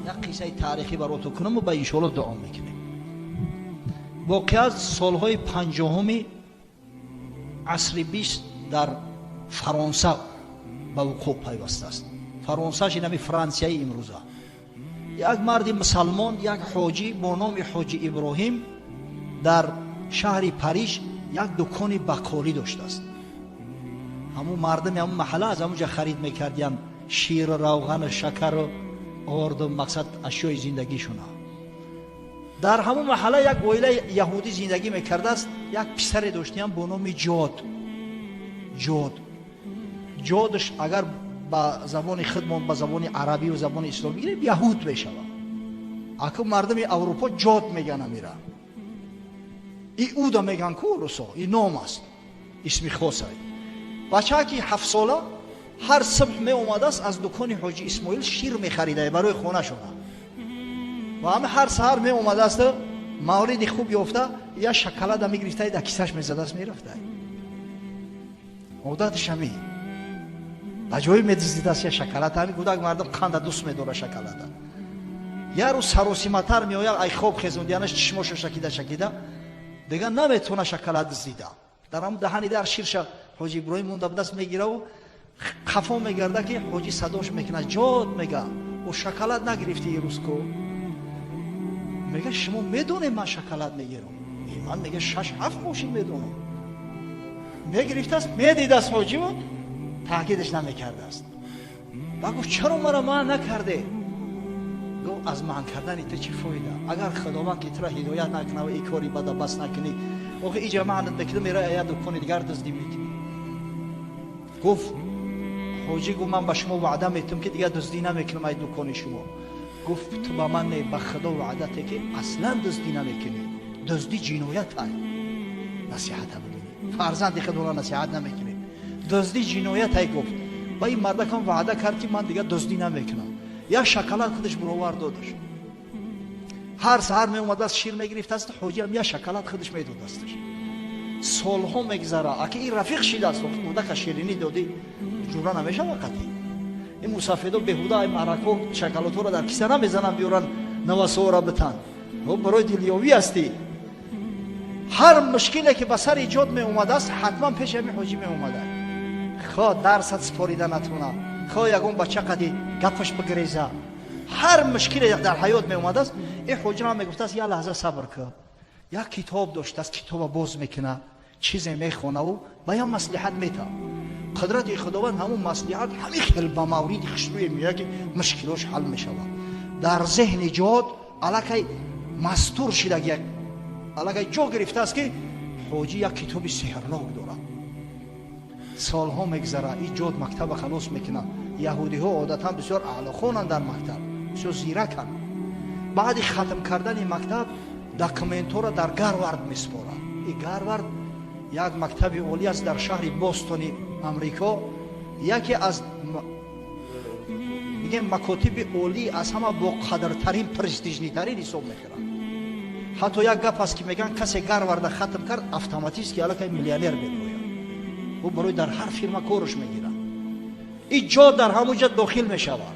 Як қиссаи таърихӣ баротон кунаму ба иншоалло дуо мекунем. Воқеа солҳои 50-уми асри 20 дар Фаронса ба вуқӯъ пайвастааст. Фаронсаш инами Франсияи имрӯза. Як марди мусалмон, як ҳоҷӣ бо номи ҳоҷи Иброҳим дар шаҳри Париж як дукони бақолӣ доштааст. Ҳамун мардами ҳамун маҳалла аз ҳамун ҷа харид мекардиянд ширу равғану шакару орду, мақсад, ашёи зиндагишуна. Дар ҳамун маҳалла як оилаи яҳудӣ зиндагӣ мекардааст. Як писаре доштиям бо номи Ҷод. Ҷод, Ҷодш агар ба забони худмон, ба забони арабию забони исломӣ гирем, яҳуд мешавад. Аку мардуми Аврупо Ҷод меган, амира Иуда меган ку русо. И ном аст, исми хосай. Бачаки 7-сола ҳар субҳ меомадааст, аз дукони ҳоҷи Исмоил шир мехарида барои хонашона ва ҳама ҳар саҳар меомадааст, мавриди хуб ёфта, я шоколада мегирифта, дар кисаш мезадааст, мерафта. Одаташ ҳами ба ҷое медиздидааст я шоколад. Ҳами кӯдак мардум қанда дӯст медора шоколада. Як рӯз саросиматар меояд, ай хоб хезондиянаш, чишмоша шакида шакида, дигар наметавона шоколад дуздида. Дар ҳам даҳани дар ширша ҳоҷи Иброҳим монда будааст, мегираву хафо мегарда, ки ҳоҷи садош мекунад. Ҷод, мега, о шоколад нагирифти ирӯз ку? Мега, шумо медонед, ман шоколад мегирам. Ман, мега, шаш ҳафт мошин медонам. Мегирифтааст, медидааст, ҳоҷиву таъкидаш намекардааст. Ба гуфт: чаро мара манъ накарде? Гуфт: аз манъ кардани ту чӣ фоида, агар Худованд ки тура ҳидоят накунад ва и кори бада бас накунӣ? Охи иҷа манъат мекунам, мера я дукони дигар дуздӣ мекунӣ. Гуфт ҳоҷӣ, гуфт: ман ба шумо ваъда метум, ки дигар дуздӣ намекунам ай дукони шумо. Гуфт: ту ба ман не, ба Худо ваъда те, ки аслан дуздӣ намекунӣ. Дуздӣ ҷиноят ай. Насиҳата бибинӣ, фарзанди худро насиҳат намекунӣ. Дуздӣ ҷиноят ай, гуфт. Ба ин мардакам ваъда кард, ки ман дигар дуздӣ намекунам. Як шоколад худаш буровар додаш. Ҳар саҳар меомадааст, шир мегирифтааст, ҳоҷиам як шоколад худаш медодасташ. Солҳо мегзара, аки ин рафиқ шидааст. Кӯдака ширинӣ додӣ, ҷура намешава қатъӣ. Ин мусафедо беҳуда ай марако шоколатҳоро дар киса намезананд, биёранд, навасоора битан, барои дилёвӣ ҳастӣ. Ҳар мушкиле ки ба сари Ҷод меомадааст, ҳатман пеши ҳамин ҳоҷӣ меомада. Хо дарсат супорида натуна, хо ягон бача қади гапаш бигреза, ҳар мушкиле дар ҳаёт меомадааст, ин ҳоҷирам мегуфтааст: як лаҳза сабр кун. Як китоб доштааст, китоба боз мекуна, чизе мехонаву ба як маслиҳат мета. Қудрати Худованд, ҳамун маслиҳат ҳамин хел ба мавриди хушрӯе меояд, ки мушкилош ҳал мешавад. Дар зеҳни Ҷод аллакай мастур шидаги, аллакай ҷо гирифтааст, ки ҳоҷӣ як китоби сеҳрнок дорад. Солҳо мегзара, ин Ҷод мактаба халос мекунад. Яҳудиҳо одатан бисёр аълохонанд, дар мактаб бисёр зираканд. Баъди хатм кардани мактаб документҳоро дар Гарвард месупорад. И Гарвард як мактаби олӣ аст дар шаҳри Бостони Амрико, яке аз, мигем, макотиби олӣ, аз ҳама боқадртарин, престижный тарин ҳисоб мекунад. Ҳатто як гап аст, ки мегӯянд, касе Гарварда хатм кард, автоматически аллакай миллионер мебояд, ӯ барои дар ҳар фирма корш мегирад. И Ҷо дар ҳамун ҷа дохил мешавад.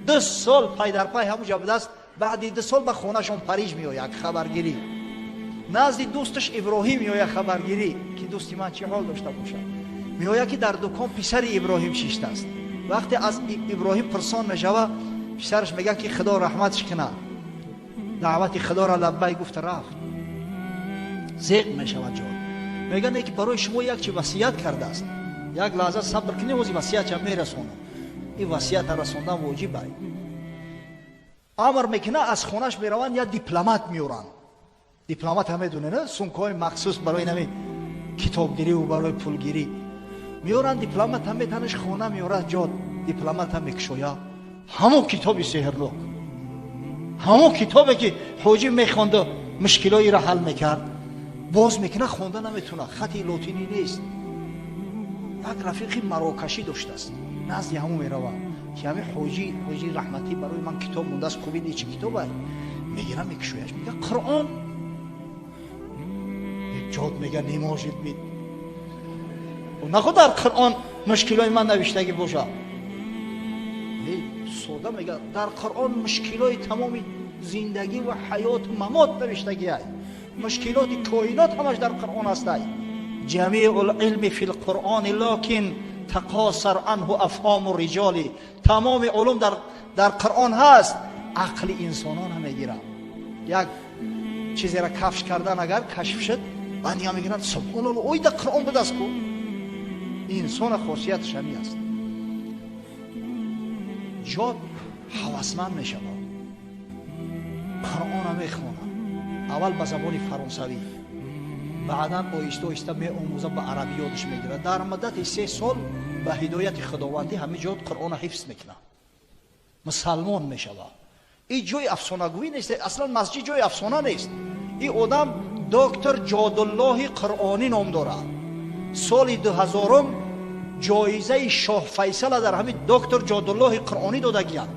2 сол пай дар пай ҳамун ҷа будааст. Баъди 2 сол ба хонашон Париж меояд хабаргирӣ, назди дӯсташ Иброҳим меояд хабаргирӣ, ки дӯсти ман чӣ ҳол дошта бошад. Меояд, ки дар дукон писари Иброҳим шиштааст. Вақте аз Иброҳим пурсон мешава, писараш мегӯяд, ки Худо раҳматш кунад, даъвати Худоро лаббай гуфта рафт. Зеқ мешавад Ҷон. Мегӯяд, ки барои шумо як чи васият кардааст. Як лаҳза сабр кунед, ози васиятша мерасонам. Ин васията расондан воҷиб ай. Амр мекунад, аз хонаш мераванд, як дипломат меоранд. Дипломат ҳам медонед, сумкаҳои махсус барои нами китобгириву барои пулгирӣ меоранд. Дипломат ҳам метанаш хона меорад. Ҷод дипломат ҳам мекушояд, ҳамон китоби сеҳрнок, ҳамон китобе, ки ҳоҷӣ мехонду мушкилоиро ҳал мекард. Боз мекунад, хонда наметавонад, хати лотинӣ нест. Як рафиқи марокашӣ доштааст, назди ҳамон меравад, ки ҳамин ҳоҷӣ раҳматӣ барои ман китоб мондааст. Хуб, ин чӣ китоба? Мегирам, мекушояш, мега: Қуръон. Ҷод мега: не может быть, нахо дар Қуръон мушкилои ман навиштагӣ бошад. Сода мегӯяд, дар Қуръон мушкилои тамоми зиндагӣ ва ҳаёту мамот навиштагиай, мушкилоти коинот ҳамаш дар Қуръон ҳастай. Ҷамиъул илми фил қуръони локин тақосар анҳу афҳому риҷоли. Тамоми улум дар Қуръон ҳаст, ақли инсонон мегирад. Як чизеро кафш кардан агар кашф шуд, баъд дига мегиранд субҳоналлоҳ, ой дар Қуръон будаст ку. Инсона хосияташ ҳамин аст. Ҷод ҳавасманд мешавад, Қуръонро мехонад, аввал ба забони фаронсавӣ, баъдан оҳиста оҳиста меомӯзад, ба арабӣ ёдаш мегирад. Дар муддати 3 сол ба ҳидояти худовандӣ ҳамин ҷод Қуръонро ҳифз мекунад, мусалмон мешавад. Ин ҷои афсонагӯӣ нест, аслан масҷид ҷои афсона нест. Ин одам доктор Ҷодуллоҳи Қуръонӣ ном дорад. Соли 2000 ҷоизаи шоҳ Файсала дар ҳамин доктор Ҷодуллоҳи Қуръонӣ додагиянд.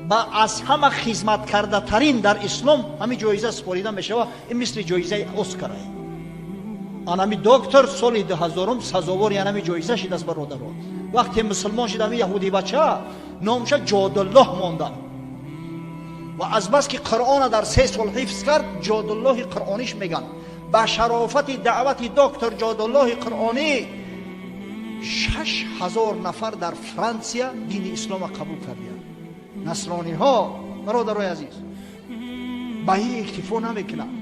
Ба аз ҳама хизматкардатарин дар ислом ҳамин ҷоиза супорида мешавад. Ин мисли ҷоизаи Оскарае. Анами доктор соли 2000 сазовори анами ҷоиза шидааст, бародаро. Вақте мусулмон шид, ҳамин яҳудӣ бача номша Ҷодуллоҳ монда. Ва азбаски Қуръона дар 3 сол ҳифз кард, Ҷодуллоҳи Қуръониш мегӯянд. Ба шарофати даъвати доктор Ҷодуллоҳи Қуръонӣ 6000 нафар дар Франсия дини ислома қабул кардиянд. Насрониҳо, бародарои азиз, ба ин иктифо намекунанд.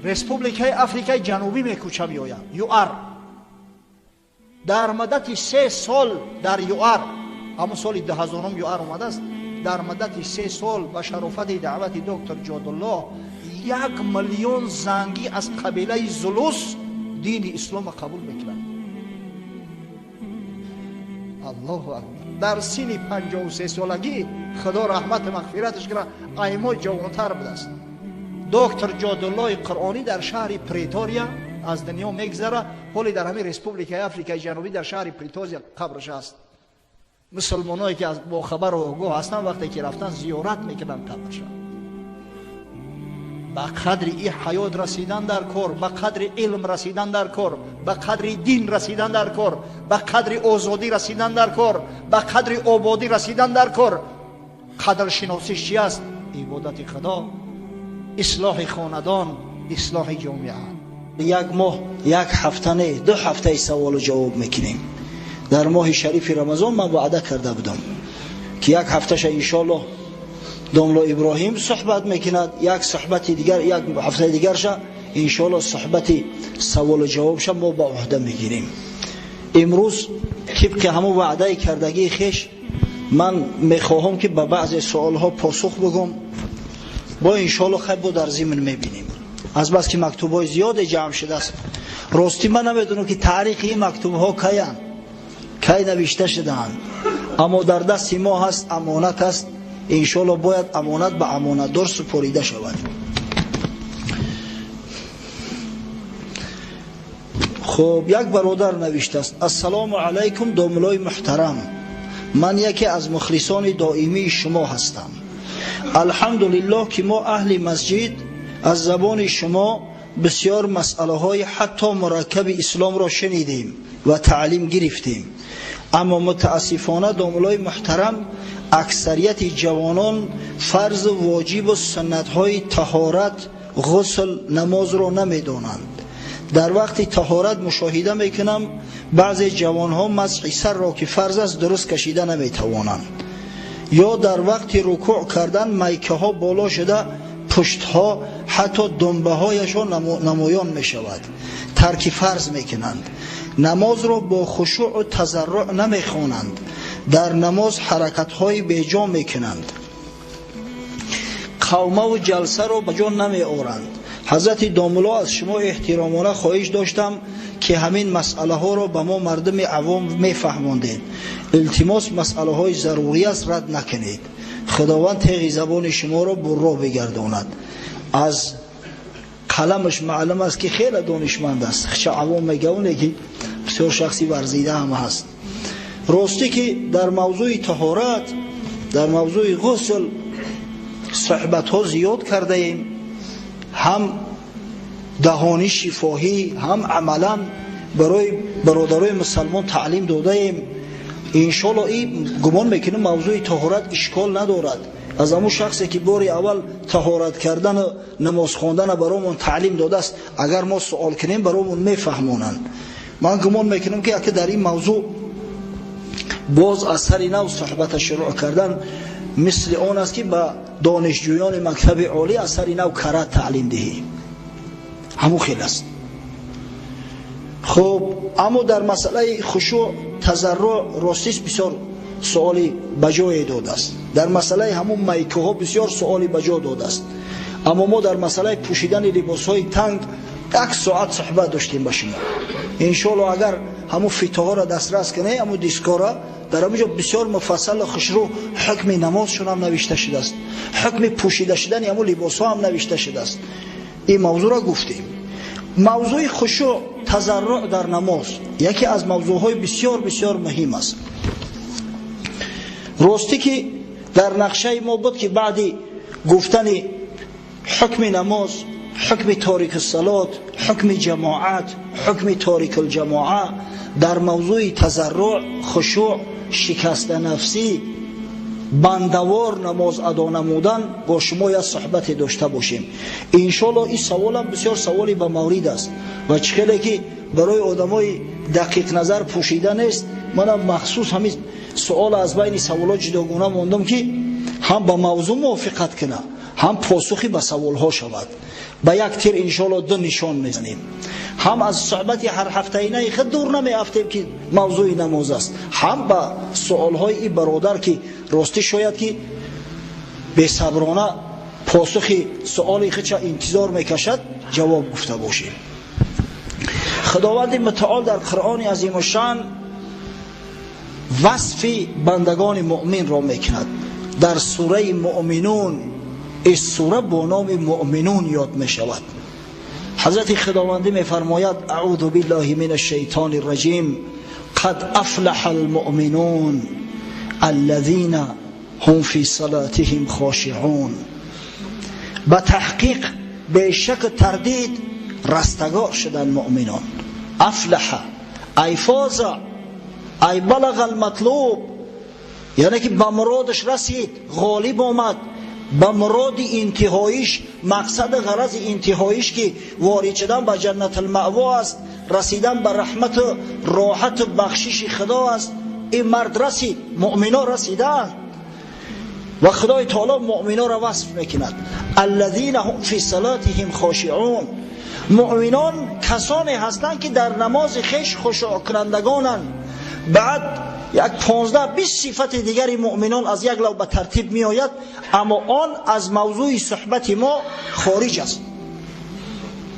Республикаи Африкаи Ҷанубӣ мекӯча меояд, ЮАР. Дар муддати 3 сол дар ЮАР, ҳамон соли 2000 ЮАР омадааст, дар муддати 3 сол ба шарофати даъвати доктор Ҷодуллоҳ 1 миллион зангӣ аз қабилаи Зулус дини ислома қабул мекунанд. Аллоҳу акбар. Дар синни 53 солагӣ Худо раҳмату мағфираташ кунад, аймо ҷавонтар будааст. Доктор Ҷодуллоҳи Қуръонӣ дар шаҳри Претория аз дунё мегзара. Ҳоле дар ҳамин Республикаи Африкаи Ҷанубӣ дар шаҳри Претория қабраш аст. Мусулмоное ки бохабару огоҳ ҳастанд, вақте ки рафтан зиёрат мекунанд қабрша. Ба қадри и ҳаёт расидан дар кор, ба қадри илм расидан дар кор, ба қадри дин расидан дар кор, ба қадри озодӣ расидан дар кор, ба қадри ободӣ расидан дар кор. Қадршиносиш чи аст? Ибодати Худо, ислоҳи хонадон, ислоҳи ҷомеа. Як моҳ, як ҳафта не, 2 ҳафтаи саволу ҷавоб мекунем. Дар моҳи шарифи Рамазон ман ваъда карда будам, ки як ҳафташа иншоаллоҳ домло Иброҳим суҳбат мекунад, як суҳбати дигар, як ҳафтаи дигарша иншоаллоҳ суҳбати саволу ҷавобша мо ба уҳда мегирем. Имрӯз тибқи ҳамон ваъдаи кардагии хеш ман мехоҳам, ки ба баъзе суолҳо посух бигӯм. Бо иншоаллоҳ хайр бо дар зимн мебинем. Азбаски мактубҳои зиёде ҷамъ шудааст. Ростӣ ман намедонам, ки таърихи ин мактубҳо каянд, кай навишта шудаанд, аммо дар дасти мо ҳаст, амонат аст. Иншоаллоҳ бояд амонат ба амонатдор супорида шавад. Хуб, як бародар навиштааст: ассалому алайкум, домлои муҳтарам, ман яке аз мухлисони доимии шумо ҳастам. Алҳамдулиллоҳ, ки мо аҳли масҷид аз забони шумо бисёр масъалаҳои ҳатто мураккаби исломро шунидем ва таълим гирифтем. Аммо мутаассифона, домлои муҳтарам, аксарияти ҷавонон фарзу воҷибу суннатҳои таҳорат, ғусл, намозро намедонанд. Дар вақти таҳорат мушоҳида мекунам, баъзе ҷавонҳо масҳи сарро, ки фарз аст, дуруст кашида наметавонанд. Ё дар вақти рукӯъ кардан майкаҳо боло шуда, пуштҳо, ҳатто думбаҳояшон намоён мешавад. Тарки фарз мекунанд. Намозро бо хушӯъу тазарруъ намехонанд. Дар намоз ҳаракатҳои беҷо мекунанд. Қавмаву ҷалсаро ба ҷо намеоранд. Ҳазрати домулло, аз шумо эҳтиромона хоҳиш доштам, ки ҳамин масъалаҳоро ба мо мардуми авом мефаҳмондед. Илтимос, масъалаҳои зарурӣ аст, рад накунед. Худованд теғи забони шуморо бурро бигардонад. Аз қаламаш маълум аст, ки хеле донишманд аст. Хча авом мегӯяд, ки бисёр шахси варзида ҳам ҳаст. Ростӣ, ки дар мавзӯи таҳорат, дар мавзӯи ғусл суҳбатҳо зиёд кардаем, ҳам даҳони шифоҳӣ, ҳам амалан барои бародарои мусалмон таълим додаем. Иншоалло ин гумон мекунем мавзӯи таҳорат ишкол надорад. Аз ҳамун шахсе ки бори аввал таҳорат кардану намоз хондана баромон таълим додааст, агар мо суол кунем баромон мефаҳмонанд. Ман гумон мекунам ки ака дар ин мавзӯъ боз аз сари нав суҳбата шурӯъ кардан мисли он аст ки ба донишҷӯёни мактаби олӣ аз сари нав карат таълим диҳӣ. Ҳамун хел аст. Хуб, аммо дар масъалаи хушӯъ, тазарруъ ростист бисёр суоли ба ҷое додааст. Дар масъалаи ҳамун майкаҳо бисёр суоли ба ҷо додааст. Аммо мо дар масъалаи пӯшидани либосҳои танг як соат суҳбат доштем ба шумо. Иншоалло агар ҳамун фитоҳоро дастрас кунед, ҳамун дискҳоро, дар ҳамун ҷо бисёр муфассал хушрӯ ҳукми намозшон ҳам навишта шудааст, ҳукми пӯшида шудани ҳамун либосҳо ҳам навишта шудааст. Ин мавзӯъро гуфтем. Мавзӯи хушӯъ, тазарруъ дар намоз яке аз мавзӯъҳои бисёр бисёр муҳим аст. Ростӣ ки дар нақшаи мо буд ки баъди гуфтани ҳукми намоз, ҳукми торикуссалот, ҳукми ҷамоат, ҳукми торикулҷамоа дар мавзӯи тазарруъ, хушӯъ, шикастанафсӣ, бандавор намоз адо намудан бо шумо як суҳбате дошта бошем. Иншоалло ин саволам бисёр саволи ба маврид аст ва чӣ хеле ки барои одамои дақиқназар пӯшида нест, манам махсус ҳамин суол аз байни саволҳо ҷудогона мондам ки ҳам ба мавзӯъ мувофиқат кунад, ҳам посухи ба саволҳо шавад. Ба як тир иншоалло ду нишон мезанем. Ҳам аз суҳбати ҳарҳафтаинаи худ дур намеафтем ки мавзӯи намоз аст, ҳам ба суолҳои ин бародар ки ростӣ шояд ки бесаброна посухи суоли худша интизор мекашад, ҷавоб гуфта бошем. Худованди мутаол дар Қуръони азимушшаън васфи бандагони муъминро мекунад. Дар сураи муъминун, ин сура бо номи муъминун ёд мешавад. Ҳазрати Худовандӣ мефармояд: аъузу биллаҳи мин ашшайтони рраҷим, қад афлаҳа алмуъминун аллазина ҳум фи салатиҳим хошиъун. Ба таҳқиқ бешак тардид растагор шуданд муъминон. Афлаҳа ай фоза, ай балаға алматлуб, яъне ки ба муродаш расид, ғолиб омад, ба муроди интиҳоиш, мақсади ғарази интиҳоиш ки ворид шудан ба ҷаннатулмаъво аст, расидан ба раҳмату роҳату бахшиши Худо аст. Ин мард расид, муъмино расидаанд ва Худои таоло муъминоро васф мекунад: аллазина ҳум фи салатиҳим хошиъун. Муъминон касоне ҳастанд ки дар намози хеш хушӯъкунандагонанд. Баъд як 15-20 сифати дигари муъминон аз як лав ба тартиб меояд, аммо он аз мавзӯи суҳбати мо хориҷ аст.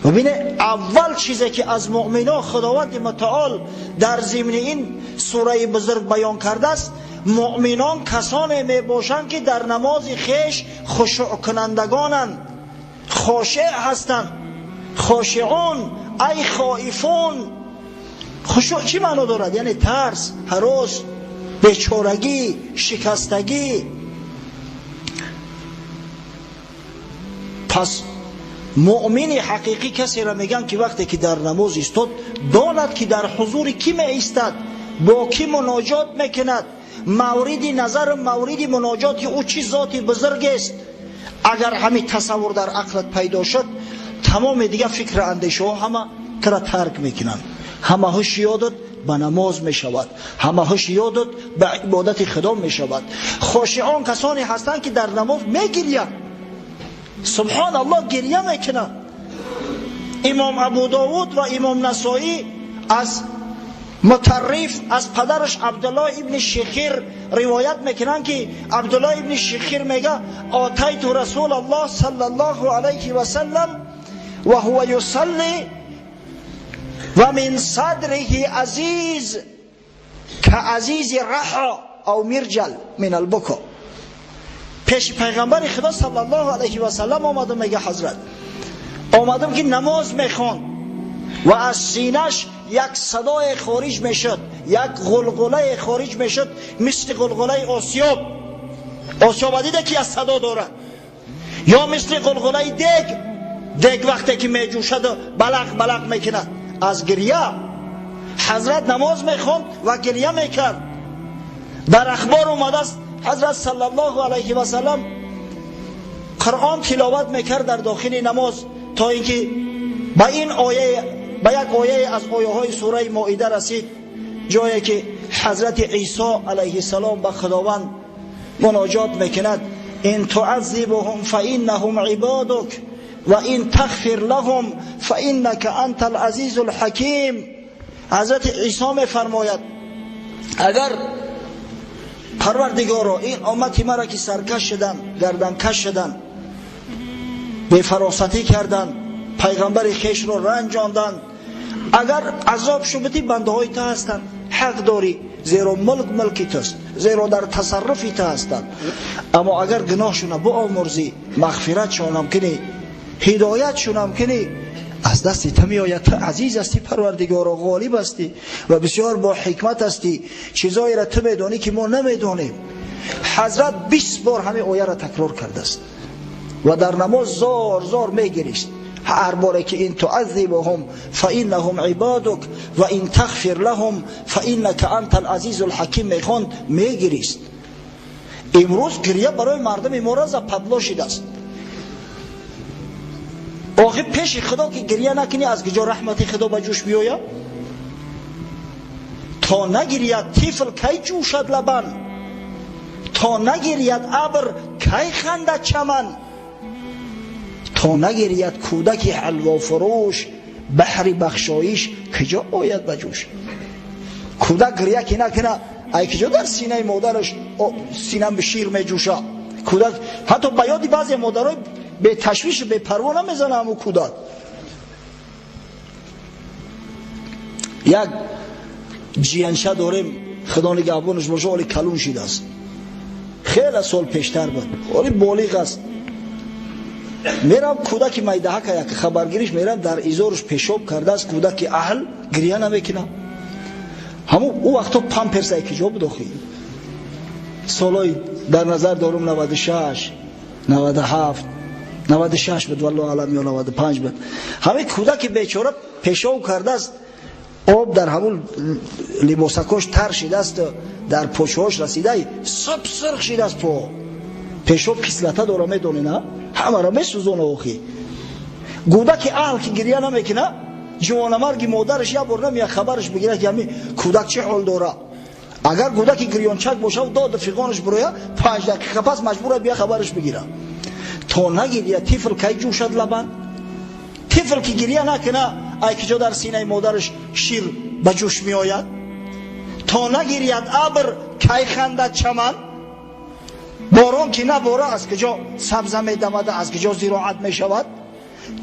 Бибине, аввал чизе ки аз муъминон Худованди мутаол дар зимни ин сураи бузург баён кардааст, муъминон касоне мебошанд ки дар намози хеш хушӯъкунандагонанд, хошеъ ҳастанд. Хошиъун ай хоифун. Хушӯъ чӣ маъно дорад? Яъне тарс, ҳарос, бечорагӣ, шикастагӣ. Пас муъмини ҳақиқӣ касеро мегӯянд ки вақте ки дар намоз истод, донад ки дар ҳузури кӣ меистад, бо кӣ муноҷот мекунад, мавриди назару мавриди муноҷоти ӯ чӣ зоти бузургест. Агар ҳамин тасаввур дар ақлат пайдо шуд, тамоми дигар фикру андешаҳо ҳама тура тарк мекунанд. Ҳама ҳуш ёдат ба намоз мешавад, ҳама ҳуш ёдат ба ибодати Худо мешавад. Хошиъон касоне ҳастанд ки дар намоз мегирянд. Субҳоналлоҳ, гиря мекунанд. Имом Абу Довуд ва имом Насоӣ аз Мутарриф, аз падараш Абдуллоҳ ибни Шихир ривоят мекунанд ки Абдуллоҳ ибни Шихир мега: атайту Расулаллоҳ саллаллоҳу алайҳи васаллам ва ҳува юсалли ва мин садриҳи азиз каазизи раҳо ав мирҷал мин албуко. Пеши пайғамбари Худо саллаллоҳу алайҳи васаллам омадам, мега ҳазрат, омадам ки намоз мехонд ва аз синаш як садое хориҷ мешуд, як ғулғулае хориҷ мешуд, мисли ғулғулаи осиёб. Осиёба дида ки аз садо дорад, ё мисли ғулғулаи дег. Дег вақте ки меҷӯшаду балақ балақ мекунад аз гиря. Ҳазрат намоз мехонд ва гиря мекард. Дар ахбор омадааст ҳазрат саллаллоҳу алайҳи васаллам Қуръон тиловат мекард дар дохили намоз, то инки ба ин оя, ба як ояе аз ояҳои сураи Моида расид, ҷое ки ҳазрати Исо алайҳиссалом ба Худованд муноҷот мекунад: ин туаззибуҳум фаиннаҳум ибодук ва ин тағфир лаҳум фаиннака антал азизул ҳаким. Ҳазрати Исо мефармояд: агар Парвардигоро ин уммати маро ки саркаш шуданд, гарданкаш шуданд, бефаросатӣ карданд, пайғамбари хешро ранҷонданд, агар азоб шубудӣ бандаҳои ту ҳастанд, ҳақ дорӣ, зеро мулк мулки туст, зеро дар тасарруфи ту ҳастанд. Аммо агар гуноҳшона биомӯрзӣ, мағфиратшонам кунӣ, ҳидоятшонам кунӣ, аз дасти ту меояд. Ту азиз ҳастӣ Парвардигоро, ғолиб ҳастӣ ва бисёр бо ҳикмат ҳастӣ. Чизоеро ту медонӣ ки мо намедонем. Ҳазрат 20 бор ҳамин ояро такрор кардааст ва дар намоз зор зор мегирист. Ҳар боре ки ин туаззибуҳум фаиннаҳум ибодук ва ин тағфир лаҳум фаиннака антал азизул ҳаким мехонд, мегирист. Имрӯз гиря барои мардуми мо западло шидааст. Охир пеши Худо ки гиря накунӣ, аз куҷо раҳмати Худо ба ҷӯш биёяд? То нагирияд тифл кай ҷӯшад лабан, то нагирияд абр кай хандад чаман, то нагирияд кӯдаки ҳалвофурӯш баҳри бахшоиш куҷо ояд ба ҷӯш. Кӯдак гиря ки накуна, ай куҷо дар синаи модараш синам шир меҷӯшад? Кӯдак ҳатто ба ёди баъзе модарои беташвишу бепарво намезана ҳамун кӯдак. Як ҷиянша дорем, Худо нигаҳбонаш боша, оли калун шидааст, хеле сол пештар буд, оли болиғ аст. Мерам кӯдаки майдаҳака як хабаргириш мерам, дар изораш пешоб кардааст. Кӯдаки аҳл гиря намекунад. Ҳамун ӯ вақто памперс ай киҷо буд охи? Солҳои дар назар дорум 96, 97, 96 буд, валлоҳу алам, ё 95 буд. Ҳамин кӯдаки бечора пешоб кардааст, об дар ҳамун либосакош тар шидааст, дар почаҳош расидай суб сурх шидааст. По пешоб кислота дора, медонӣ на? Ҳамаро месӯзона охи. Кӯдаки аҳл ки гиря намекуна, ҷавонамарги модараш як бор намеяд хабараш бигирад ки ҳамин кӯдак чӣ ҳол дора. Агар кӯдаки гирёнчак бошад, доду фиғонаш бирояд, 5 дақиқа пас маҷбур аст бия хабараш бигирад. То нагирия тифл кай ҷӯшад лабан? Тифл ки гиря накуна, ай киҷо дар синаи модараш шир ба ҷӯш меояд? То нагирияд абр кай хандад чаман? Борон ки набора, аз куҷо сабза медамада, аз куҷо зироат мешавад?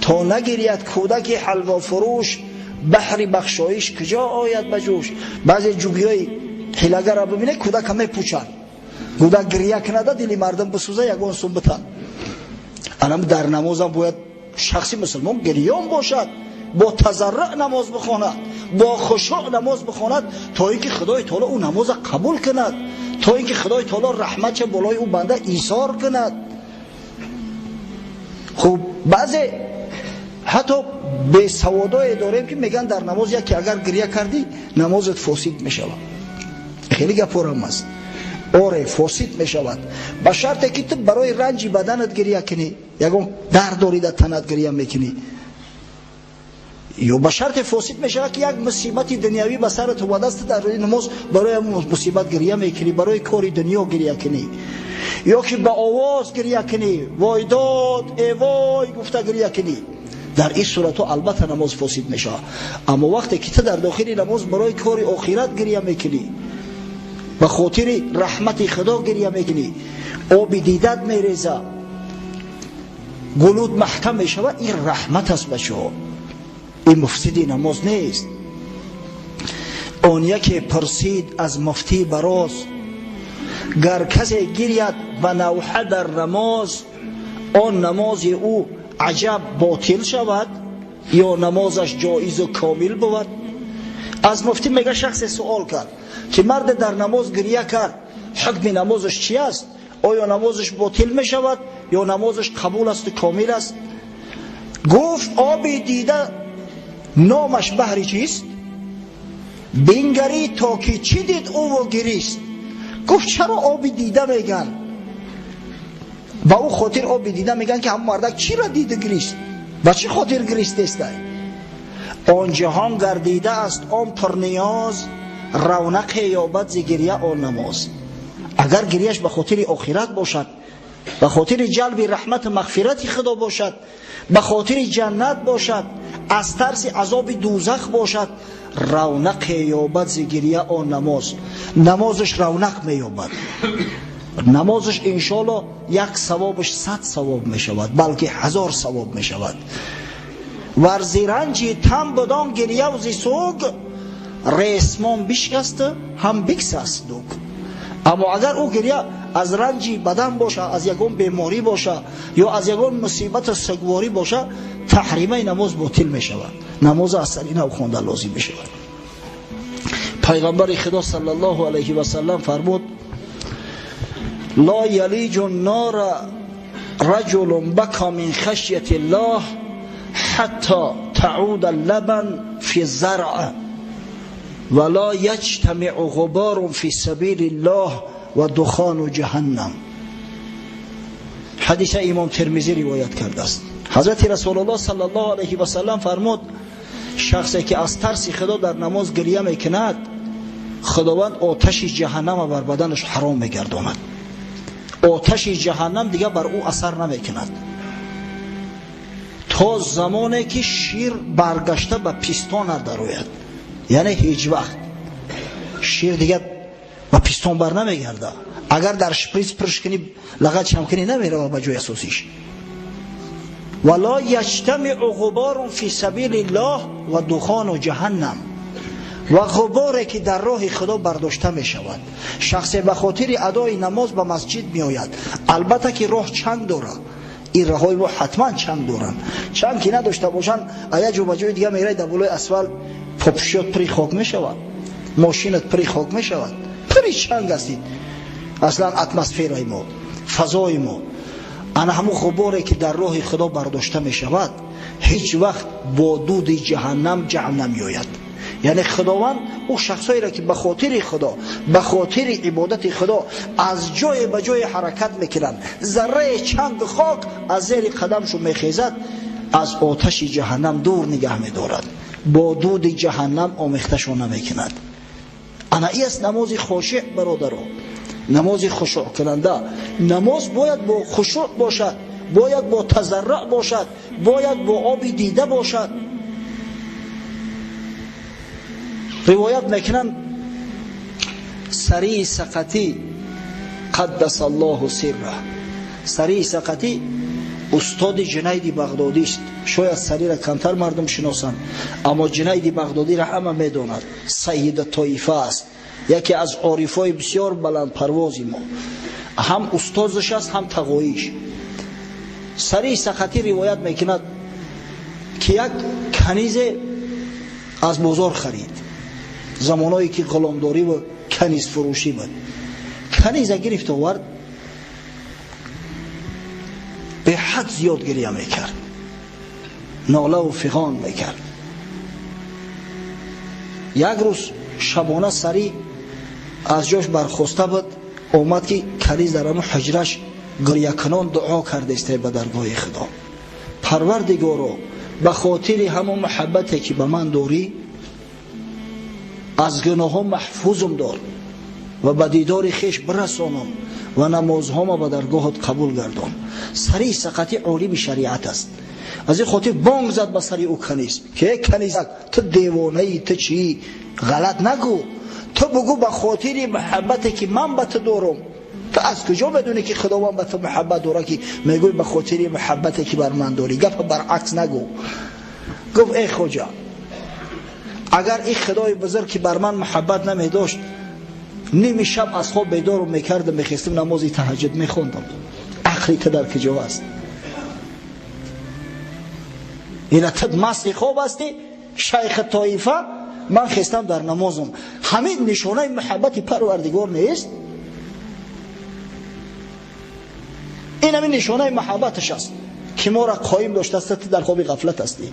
То нагирияд кӯдаки ҳалвофурӯш баҳри бахшоиш куҷо ояд ба ҷӯш? Баъзе ҷугиҳои ҳилагарро бибинед, кӯдака мепӯчанд. Кӯдак гиря кунада, дили мардум бисӯза, ягон сум битан. Анам дар намозам бояд шахси мусулмон гирён бошад, бо тазарруъ намоз бихонад, бо хушӯъ намоз бихонад, то ин ки Худои таоло ӯ намоза қабул кунад, то ин ки Худои таоло раҳматша болои ӯ банда исор кунад. Хуб, баъзе ҳатто бесаводое дорем ки мегӯянд дар намоз яке агар гиря кардӣ, намозат фосид мешавад. Хеле гапорам аст. Оре, фосид мешавад, ба шарте ки ту барои ранҷи баданат гиря кунӣ, ягон дард дорӣ дар танат гиря мекунӣ, ё ба шарте фосид мешавад ки як мусибати дунявӣ ба сарат омадааст, дар намоз барои мусибат гиря мекунӣ, барои кори дунё гиря кунӣ, ё ки ба овоз гиря кунӣ, вой дод, э вой гуфта гиря кунӣ. Дар ин суратҳо албатта намоз фосид мешавад. Аммо вақте ки ту дар дохили намоз барои кори охират гиря мекунӣ, ба хотири раҳмати Худо гиря мекунӣ, оби дидат мереза, гулуд маҳкам мешавад, ин раҳмат аст бачаҳо, ин муфсиди намоз нест. Он яке пурсид аз муфтӣ бароз, гар касе гиряд ба навҳа дар намоз, он намози ӯ аҷаб ботил шавад ё намозаш ҷоизу комил бувад? Аз муфтӣ мега шахсе суол кард ки марде дар намоз гиря кард, ҳукми намозаш чи аст? Оё намозаш ботил мешавад ё намозаш қабул асту комил аст? Гуфт оби дида номаш баҳри чист? Бингарӣ то ки чӣ дид ӯву гирист. Гуфт чаро оби дида меган? Ба ӯ хотир оби дида меган ки ҳамон мардак чиро дида гирист? Ба чӣ хотир гиристестай? Он ҷаҳон гардида аст он пурниёз, равнақе ёбад зи гиря он намоз. Агар гирияш ба хотири охират бошад, ба хотири ҷалби раҳмату мағфирати худо бошад, ба хотири ҷаннат бошад, аз тарси азоби дӯзах бошад, равнақе ёбад зи гиря он намоз. Намозаш равнақ меёбад. Намозаш иншоалло як савобаш 100 савоб мешавад, балки 1000 савоб мешавад. Вар зи ранҷи тан будон гиряв зи суг, ресмон бишкаст ҳам биксаст дуг. Аммо агар ӯ гиря аз ранҷи бадан боша, аз ягон беморӣ боша ё аз ягон мусибату сугворӣ боша, таҳримаи намоз ботил мешавад. Намоз аз сари нав хонда лозим мешавад. Пайғамбари Худо саллаллоҳу алайҳи васаллам фармуд: ла ялиҷу ннора раҷулун бака мин хашяти ллоҳ ҳатто тауда ллабан фи заръ ва ла яҷтамиъу ғуборун фи сабили ллоҳ ва духону ҷаҳаннам. Ҳадиса имом Термизӣ ривоят кардааст. Ҳазрати Расулуллоҳ саллаллоҳу алайҳи васаллам фармуд: шахсе ки аз тарси Худо дар намоз гиря мекунад, Худованд оташи ҷаҳаннама бар баданаш ҳаром мегардонад. Оташи ҷаҳаннам дигар бар ӯ асар намекунад то замоне ки шир баргашта ба пистон надарояд. Яъне ҳеҷ вақт шир дигар ба пистон бар намегардад. Агар дар шприц пурш кунӣ, лағат чам кунӣ, намерава ба ҷои асосиш. Ва ло яҷтамиъу ғуборун фи сабили ллоҳ ва духону ҷаҳаннам. Ва ғуборе ки дар роҳи Худо бардошта мешавад. Шахсе ба хотири адои намоз ба масҷид меояд, албатта ки роҳ чанг дорад. Ин роҳҳои мо ҳатман чанг доранд. Чанг ки надошта бошанд, як ҷо ба ҷои дигар меравӣ, дар болои асфалт попушиёт пури хок мешавад, мошинат пури хок мешавад, пури чанг астид. Аслан атмосфераи мо, фазои мо. Ана ҳамун ғуборе ки дар роҳи Худо бардошта мешавад, ҳеҷ вақт бо дуди ҷаҳаннам ҷамъ намеояд. Яъне Худованд ӯ шахсҳоеро ки ба хотири Худо, ба хотири ибодати Худо аз ҷое ба ҷое ҳаракат мекунанд, зарраи чанг хок аз зери қадамшон мехезад, аз оташи ҷаҳаннам дур нигаҳ медорад, бо дуди ҷаҳаннам омехташон намекунад. Ана ин аст намози хошеъ, бародаро, намози хушӯъкунанда. Намоз бояд бо хушӯъ бошад, бояд бо тазарруъ бошад, бояд бо оби дида бошад. Ривоят мекунанд Сарии Сақатӣ қаддаса Аллоҳу сирра. Сарии Сақатӣ устоди Ҷунайди Бағдодист. Шояд Сариро камтар мардум шиносанд, аммо Ҷунайди Бағдодиро ҳама медонад. Сайида тоифа аст, яке аз орифҳои бисёр баландпарвози мо. Ҳам устозаш аст, ҳам тағоиш. Сарии Сақатӣ ривоят мекунад ки як канизе аз бозор харид. Замоное ки ғуломдорӣ ва канизфурӯшӣ буд. Каниза гирифт овард, беҳад зиёд гиря мекард, нолаву фиғон мекард. Як рӯз шабона Сарӣ аз ҷош бархоста буд, омад ки каниз дар ҳамун ҳуҷраш гирякунон дуо кардесте ба даргоҳи Худо: Парвардигоро, ба хотири ҳамон муҳаббате ки ба ман дорӣ, аз гуноҳҳо маҳфузум дор ва ба дидори хеш бирасонам ва намозҳома ба даргоҳат қабул гардон. Сарии Сақатӣ олими шариат аст. Аз ин хотир бонг зад ба сари ӯ каниз ки эй канизак, ту девонаӣ, ту чӣ? Ғалат нагӯ, ту бугӯ ба хотири муҳаббате ки ман ба ту дорам. Ту аз куҷо медонӣ ки Худованд ба ту муҳаббат дорад ки мегӯй ба хотири муҳаббате ки бар ман дорӣ? Гапа баръакс нагӯ. Гуфт: эй хоҷа, агар ин Худои бузург ки бар ман муҳаббат намедошт, ними шаб аз хоб бедорум мекардам, мехестам намози таҳаҷҷуд мехондам. Ақли ту дар куҷо аст? Ина ту масти хоб ҳастӣ, шайхи тоифа, ман хестам дар намозам. Ҳамин нишонаи муҳаббати Парвардигор нест? Ин ҳамин нишонаи муҳаббаташ аст ки моро қоим доштааст, ту дар хоби ғафлат ҳастӣ.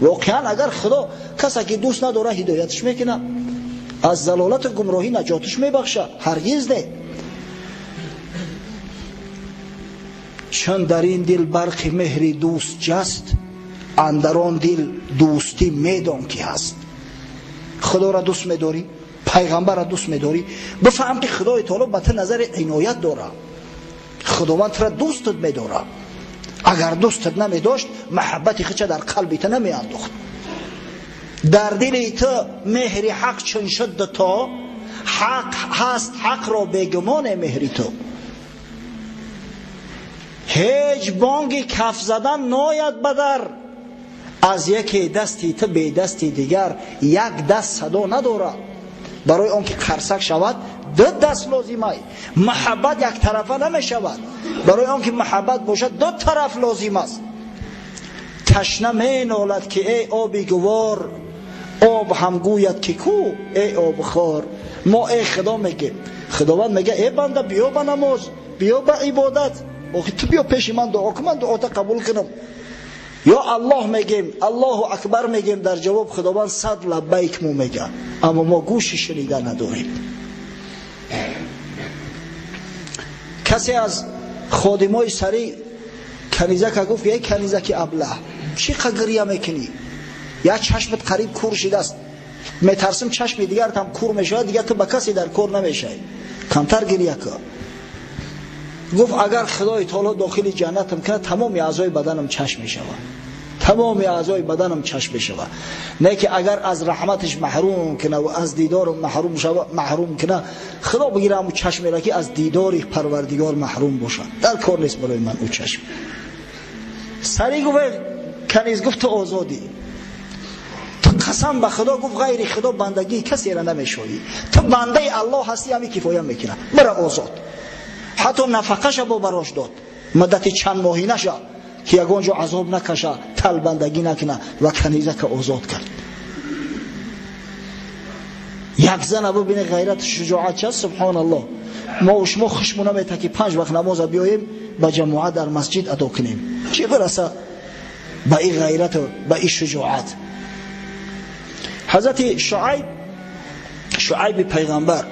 Воқеан агар Худо касе ки дӯст надорад ҳидоятш мекунад, Аз залолату гумроҳӣ наҷотиш мебахшад? Ҳаргиз не. Чун дар ин дил барқи меҳри дӯст ҷаст, андар он дил дӯстӣ медон ки ҳаст. Худоро дӯст медорӣ, пайғамбарро дӯст медорӣ, бифаҳм ки Худои таоло ба ту назари иноят дорад. Худованд туро дӯстат медорад. Агар дӯстат намедошт, маҳаббати худша дар қалби ту намеандохт. Дар дили ту меҳри ҳақ чун шуд то ҳақ ҳаст, ҳақро бегумоне меҳри ту. Ҳеҷ бонги каф задан нояд ба дар, аз яке дасти ту бе дасти дигар як даст садо надорад. Барои он ки қарсак шавад ду даст лозимай. Маҳаббат яктарафа намешавад. Барои он ки маҳаббат бошад ду тараф лозим аст. Ташна менолад ки эй оби гувор, об ҳам гӯяд ки ку эй обхор. Мо эй Худо мегем, Худованд мега эй банда биё ба намоз, биё ба ибодат, охи ту биё пеши ман дуо кун, ман дуота қабул кунам. Ё Аллоҳ мегем, Аллоҳу акбар мегем, дар ҷавоб Худованд сад лаббайк мо мега, аммо мо гӯши шунида надорем. Касе аз ходимои сари канизака гуфт: эй канизаки аблаҳ, чӣ қа гиря мекунӣ? Як чашмат қариб кур шидааст, метарсим чашми дигарат ҳам кур мешавад, дигар ту ба касе дар кор намешавӣ, камтар гиря кун. Гуфт: агар Худои таоло дохили ҷаннатам кунад, тамоми аъзои баданам чашм мешавад, тамоми аъзои баданам чашм мешавад. Не ки агар аз раҳматаш маҳрум кунад ва аз дидорам маҳрум кунад, Худо бигирад ҳамун чашмеро ки аз дидори Парвардигор маҳрум бошад. Дар кор нест барои ман ӯ чашм. Сари гуфт, каниз гуфт: ту озодӣ, ту қасам ба Худо гуфт ғайри Худо бандагии касеро намешавӣ, ту бандаи Аллоҳ ҳастӣ, ҳамин кифоя мекунад, бара озод. Ҳатто нафақаша бо барош дод, муддати чанд моҳӣ наша ки ягон ҷо азоб накаша, талбандагӣ накуна, ва канизака озод кард. Як зана бибине ғайрату шуҷоат част, субҳоналлоҳ. Мо шумо хушму намета ки 5 вақт намоза биёем ба ҷамоат дар масҷид адо кунем, чӣ бираса ба ин ғайрату ба ин шуҷоат. Ҳазрати Шуайб, Шуайби пайғамбар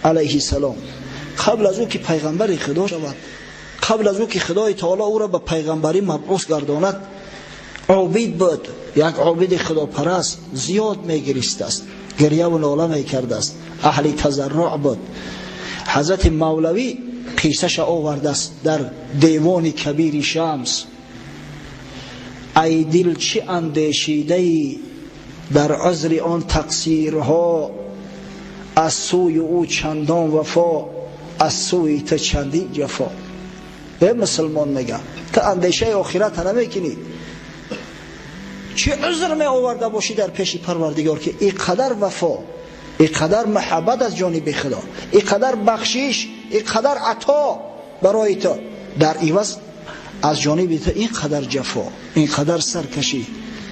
алайҳи салом, қабл аз ӯ ки пайғамбари Худо шавад, қабл аз ӯ ки Худои таоло ӯро ба пайғамбарӣ мабъус гардонад, обид буд, як обиди худопараст, зиёд мегиристааст, гиряву нола мекардааст, аҳли тазарруъ буд. Ҳазрати Мавлавӣ қиссаша овардааст дар девони кабири Шамс. Ай дил чӣ андешидаӣ дар узри он тақсирҳо, аз сӯи ӯ чандон вафо, аз сӯи ту чандин ҷафо. Э мусулмон мега, ту андешаи охирата намекунӣ, чӣ узр меоварда бошӣ дар пеши Парвардигор ки ин қадар вафо, ин қадар маҳаббат аз ҷониби Худо, ин қадар бахшиш, ин қадар ато барои ту, дар иваз аз ҷониби ту ин қадар ҷафо, ин қадар саркашӣ,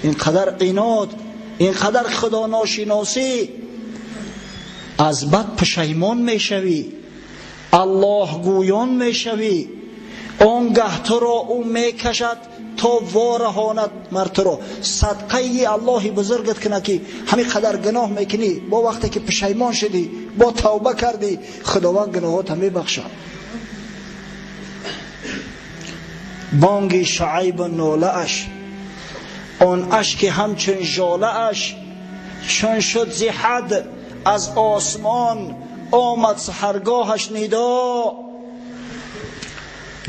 ин қадар инод, ин қадар худоношиносӣ. Аз бад пушаймон мешавӣ, Аллоҳ гӯён мешавӣ, он гаҳ туро ӯ мекашад то вораҳонад мар туро. Садқаи Аллоҳи бузургат кунад ки ҳамин қадар гуноҳ мекунӣ, бо вақте ки пушаймон шудӣ, бо тавба кардӣ, Худованд гуноҳота мебахшад. Бонги Шуайбу нолааш, он ашки ҳамчун жолааш, чун шуд зи ҳад аз осмон омад саҳаргоҳаш нидо.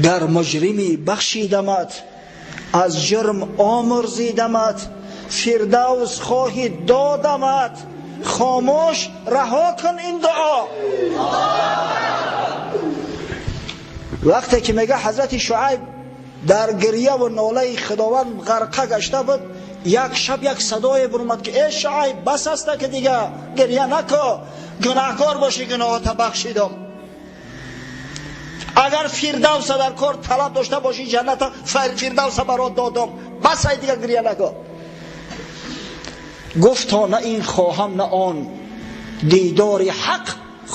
Гар муҷримӣ бахшидамат, аз ҷурм омурзидамат, фирдавс хоҳӣ додамат, хомӯш раҳо кун ин дуо. Вақте ки мега ҳазрати Шуайб дар гирьяву нолаи Худованд ғарқа гашта буд, як шаб як садое бурмад ки эй Шуайб, бас аста ки дига гирья нако, гунаҳкор бошӣ, гуноҳота бахшидам. Агар фирдавса дар кор талаб дошта бошӣ, ҷанната фирдавса барот додам, бас ай дигар гирья нако. Гуфт: то на ин хоҳам на он, дидори ҳақ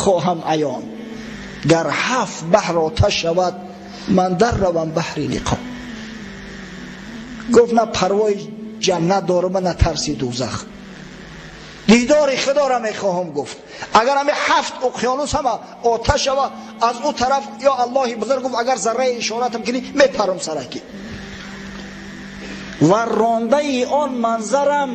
хоҳам аён. Гар ҳафт баҳр оташ шавад, ман дар равам баҳри лиқо. Гуфт: на парвои ҷаннат дорам, на тарси дӯзах. Дидори Худоро мехоҳам гуфт. Агар ҳами ҳафт уқёнус ҳама оташ шава, аз ӯ тараф ё Аллоҳи бузург гуфт, агар зарраи ишоратам кунӣ мепарам сараки. Ва рондаи он манзарам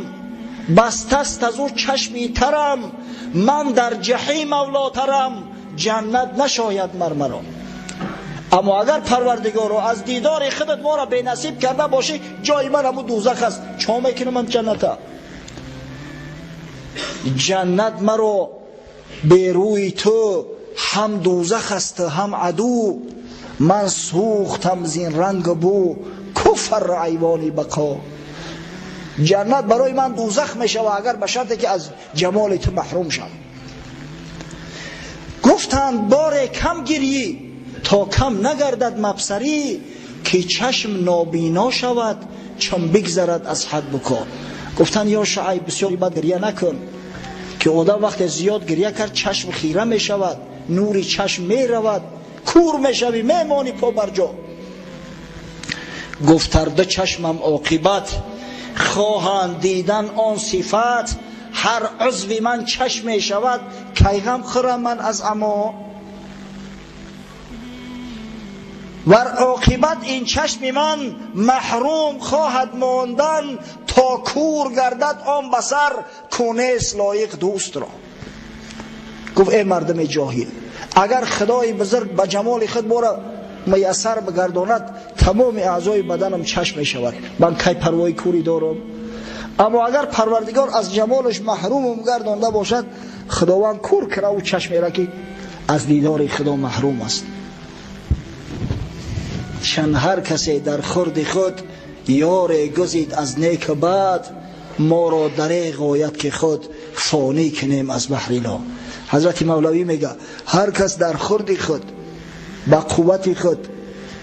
бастаст аз ӯ чашми тарам, ман дар ҷаҳим авлотарам, ҷаннат нашояд мармаро. Аммо агар Парвардигоро аз дидори худат моро бенасиб карда бошӣ, ҷои ман ҳамун дӯзах аст, чо мекунам ман ҷанната? Ҷаннат маро берӯи ту ҳам дӯзах аст ҳам аду, ман сӯхтам зин ранг бу куфр айвони бақо. Ҷаннат барои ман дӯзах мешавад агар ба шарте ки аз ҷамоли ту маҳрум шам. Гуфтанд боре кам гирӣ то кам нагардад мабсарӣ, ки чашм нобино шавад чун бигзарад аз ҳад буко. Гуфтанд ё Шуайб, бисёр бад гиря накун, ки одам вақте зиёд гиря кард чашм хира мешавад, нури чашм меравад, кур мешавӣ, мемонӣ по бар ҷо. Гуфтарда чашмам оқибат хоҳанд дидан он сифат, ҳар узви ман чашм мешавад, кай ғам хӯрам ман аз амо. Вар оқибат ин чашми ман маҳрум хоҳад мондан, то кур гардад он басар ку нест лоиқ дӯстро. Гуфт эй мардуми ҷоҳил, агар Худои бузург ба ҷамоли худ мора муяссар бигардонад, тамоми аъзои баданам чашм мешавад, ман кай парвои курӣ дорам? Аммо агар Парвардигор аз ҷамолаш маҳрумам гардонда бошад, Худованд кур кунад ӯ чашмеро ки аз дидори Худо маҳрум аст. Чун ҳар касе дар хурди худ ёре гузид аз нек бад, моро дареғ ояд ки худ фонӣ кунем аз баҳри ло. Ҳазрати Мавлавӣ мега ҳар кас дар хурди худ ба қуввати худ,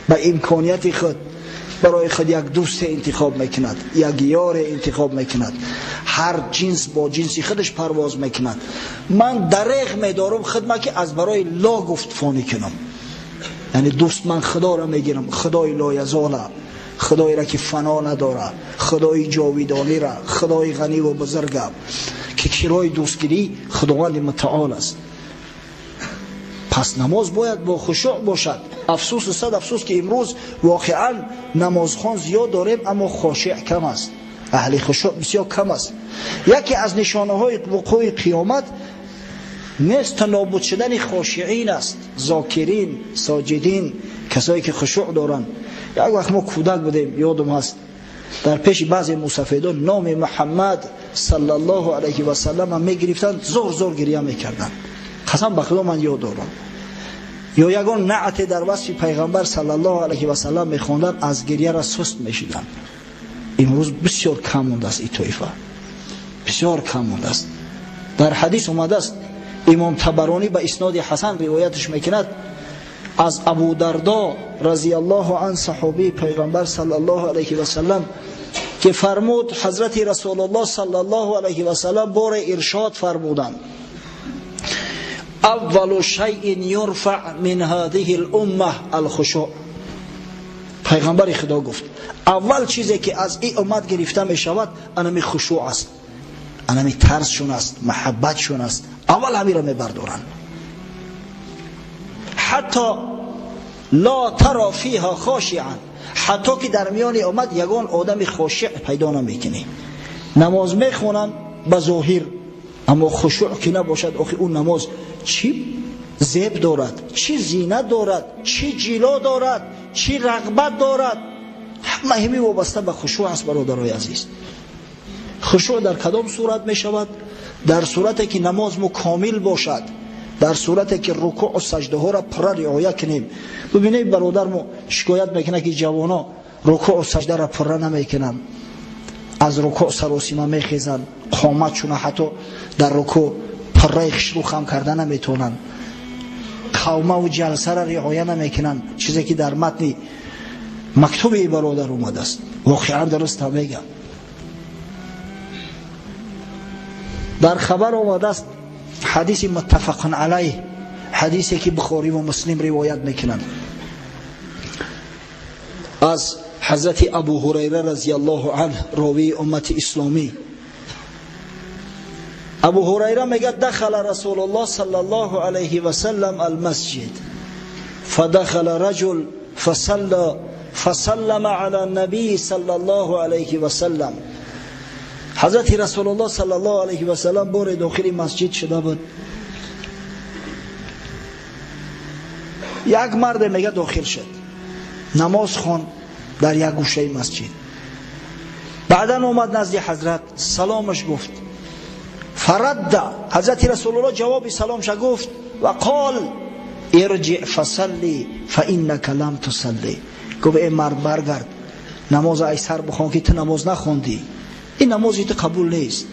ба имконияти худ барои худ як дӯсте интихоб мекунад, як ёре интихоб мекунад, ҳар ҷинс бо ҷинси худаш парвоз мекунад. Ман дареғ медорам худма ки аз барои ло гуфт фонӣ кунам. Яъне дӯст ман Худоро мегирам, Худои лоязола, Худоеро ки фано надорад, Худои ҷовидониро, Худои ғаниву бузурга, ки кирои дӯстгирӣ Худованди мутаол аст. Пас намоз бояд бо хушӯъ бошад. Афсӯсу сад афсӯс ки имрӯз воқеан намозхон зиёд дорем, аммо хошеъ кам аст, аҳли хушӯъ бисёр кам аст. Яке аз нишонаҳои вуқӯи қиёмат нест нобуд шудани хошиин аст, зокирин, соҷидин, касое ки хушӯъ доранд. Як вақт мо кӯдак будем, ёдам ҳаст, дар пеши баъзе мусафедон номи Муҳаммад саллаллоҳу алайҳи васаллам мегирифтанд, зор зор гиря мекарданд. Қасам ба Худо ман ёд дорам. Ё ягон наъте дар васфи пайғамбар саллаллоҳу алайҳи васаллам мехонданд, аз гиряра суст мешиданд. Имрӯз бисёр кам мондааст ин тоифа, бисёр кам мондааст. Дар ҳадис омадааст, имом Табаронӣ ба исноди ҳасан ривоятш мекунад аз Абу Дардо разияллоҳу ан, саҳобии пайғамбар саллаллоҳу алайҳи васаллам, ки фармуд ҳазрати Расулуллоҳ саллаллоҳу алайҳи васаллам боре иршод фармуданд: аввалу шайъин юрфаъ мин ҳадиҳи л-умма алхушӯъ. Пайғамбари Худо гуфт аввал чизе ки аз ин уммат гирифта мешавад анами хушӯъ аст, анами тарсшон аст, маҳаббатшон аст. Аввал ҳамиро мебардоранд. Ҳатто ло таро фиҳа хошиан, ҳатто ки дар миёни уммат ягон одами хошиъ пайдо намекунӣ. Намоз мехонанд ба зоҳир, аммо хушӯъ ки набошад, охи ӯ намоз чӣ зеб дорад, чӣ зинат дорад, чӣ ҷило дорад, чӣ рағбат дорад? Ҳама ҳами вобаста ба хушӯъ аст, бародарои азиз. Хушӯъ дар кадом сурат мешавад? Дар сурате ки намоз мо комил бошад, дар сурате ки рукӯъу саҷдаҳоро пурра риоя кунем. Бибинед, бародар мо шикоят мекунад ки ҷавоно рукӯъу саҷдаро пурра намекунанд, аз рукӯъ саросима мехезанд, қоматшуна ҳатто дар рукӯъ пурраи хишру хам карда наметавонанд, қавмаву ҷалсаро риоя намекунанд, чизе ки дар матни мактуби бародар омадааст. Воқеан дуруст ҳам мегӯям. Дар хабар омадааст ҳадиси муттафақун алайҳ, ҳадисе ки Бухорӣ ва Муслим ривоят мекунанд аз ҳазрати Абу Ҳурайра разияллоҳу анҳ, ровии уммати исломӣ. Абу Ҳурайра мегӯяд дахала Расулуллоҳ саллаллоҳу алайҳи васаллам алмасҷид фадахала раҷул фасалла фасаллама ала набии саллаллоҳу алайҳи васаллам. Ҳазрати Расулуллоҳ саллаллоҳу алайҳи васаллам боре дохили масҷид шуда буд. Як марде мега дохил шуд, намоз хонд дар як гӯшаи масҷид. Баъдан омад назди ҳазрат, саломаш гуфт. Фарадда, ҳазрати Расулуллоҳ ҷавоби саломша гуфт ва қол ирҷиъ фасалли фаиннака лам тусалли. Гуфт эй мард, баргард, намоза ай сар бихон ки ту намоз нахондӣ, ин намози ту қабул нест.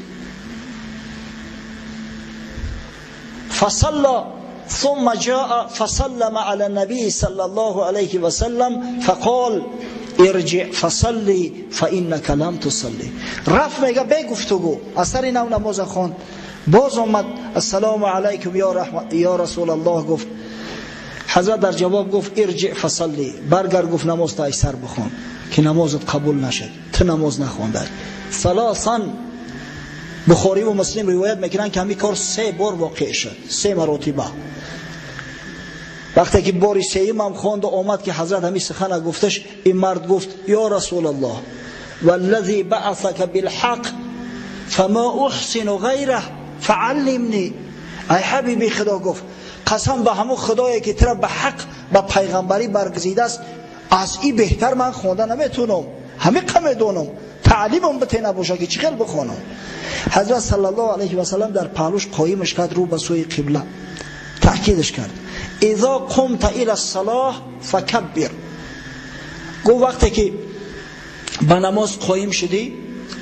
Фасалла ثم جاء فسلم على النبي صلى الله عليه وسلم فقال ارجع فصلي فإنك لم تصلي. رفت میگه به گفتگو از سر نو نماز خواند، باز آمد السلام علیکم یا رسول الله گفت. حضرت در جواب گفت ارجع فصلی، برگرد گفت نماز تا سر بخوان که نمازت قبول نشد، تو نماز نخوانده. ثلاثا بخاری و مسلم روایت میکنن که همین کار 3 بار واقع شد، 3 مراتبه. وقتی که باری سیم هم خواند و آمد که حضرت همین سخن گفتش، این مرد گفت یا رسول الله والذی بعثک بالحق فما احسن غیره فعلمنی. ای حبیبی خدا، گفت قسم به همون خدایی که ترا به حق به پیغمبری برگزیده است، از این بهتر من خوانده نمیتونم، همه قمه دونم، تعلیمم بته نباشه که چی خیلی بخوانم. حضرت صلی الله علیه و سلم در پهلوش قایمش کرد رو به سوی قبله، تأکیدش کرد اذا قمت الى الصلاه فکبر. گفت وقتی که به نماز قایم شدی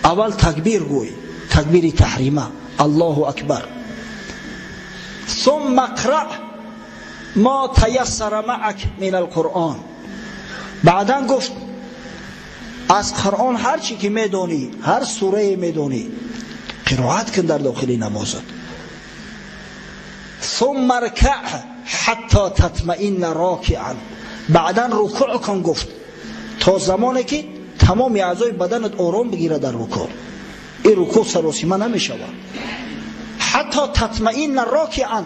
اول تکبیر گوی، تکبیر تحریمه، الله اکبر. ثم اقرأ ما تیسر معك من القرآن. بعدا گفت از قرآن هر چی که میدونی، هر سوره میدونی قرائت کن در داخل نمازت. ثم ارکع حتی تطمئن راکعا. بعدا رکوع کن، گفت تا زمانی که تمام اعضای بدنت آرام بگیره در رکوع، این رکوع سراسیمه نمیشود. حتی تطمئن راکعا،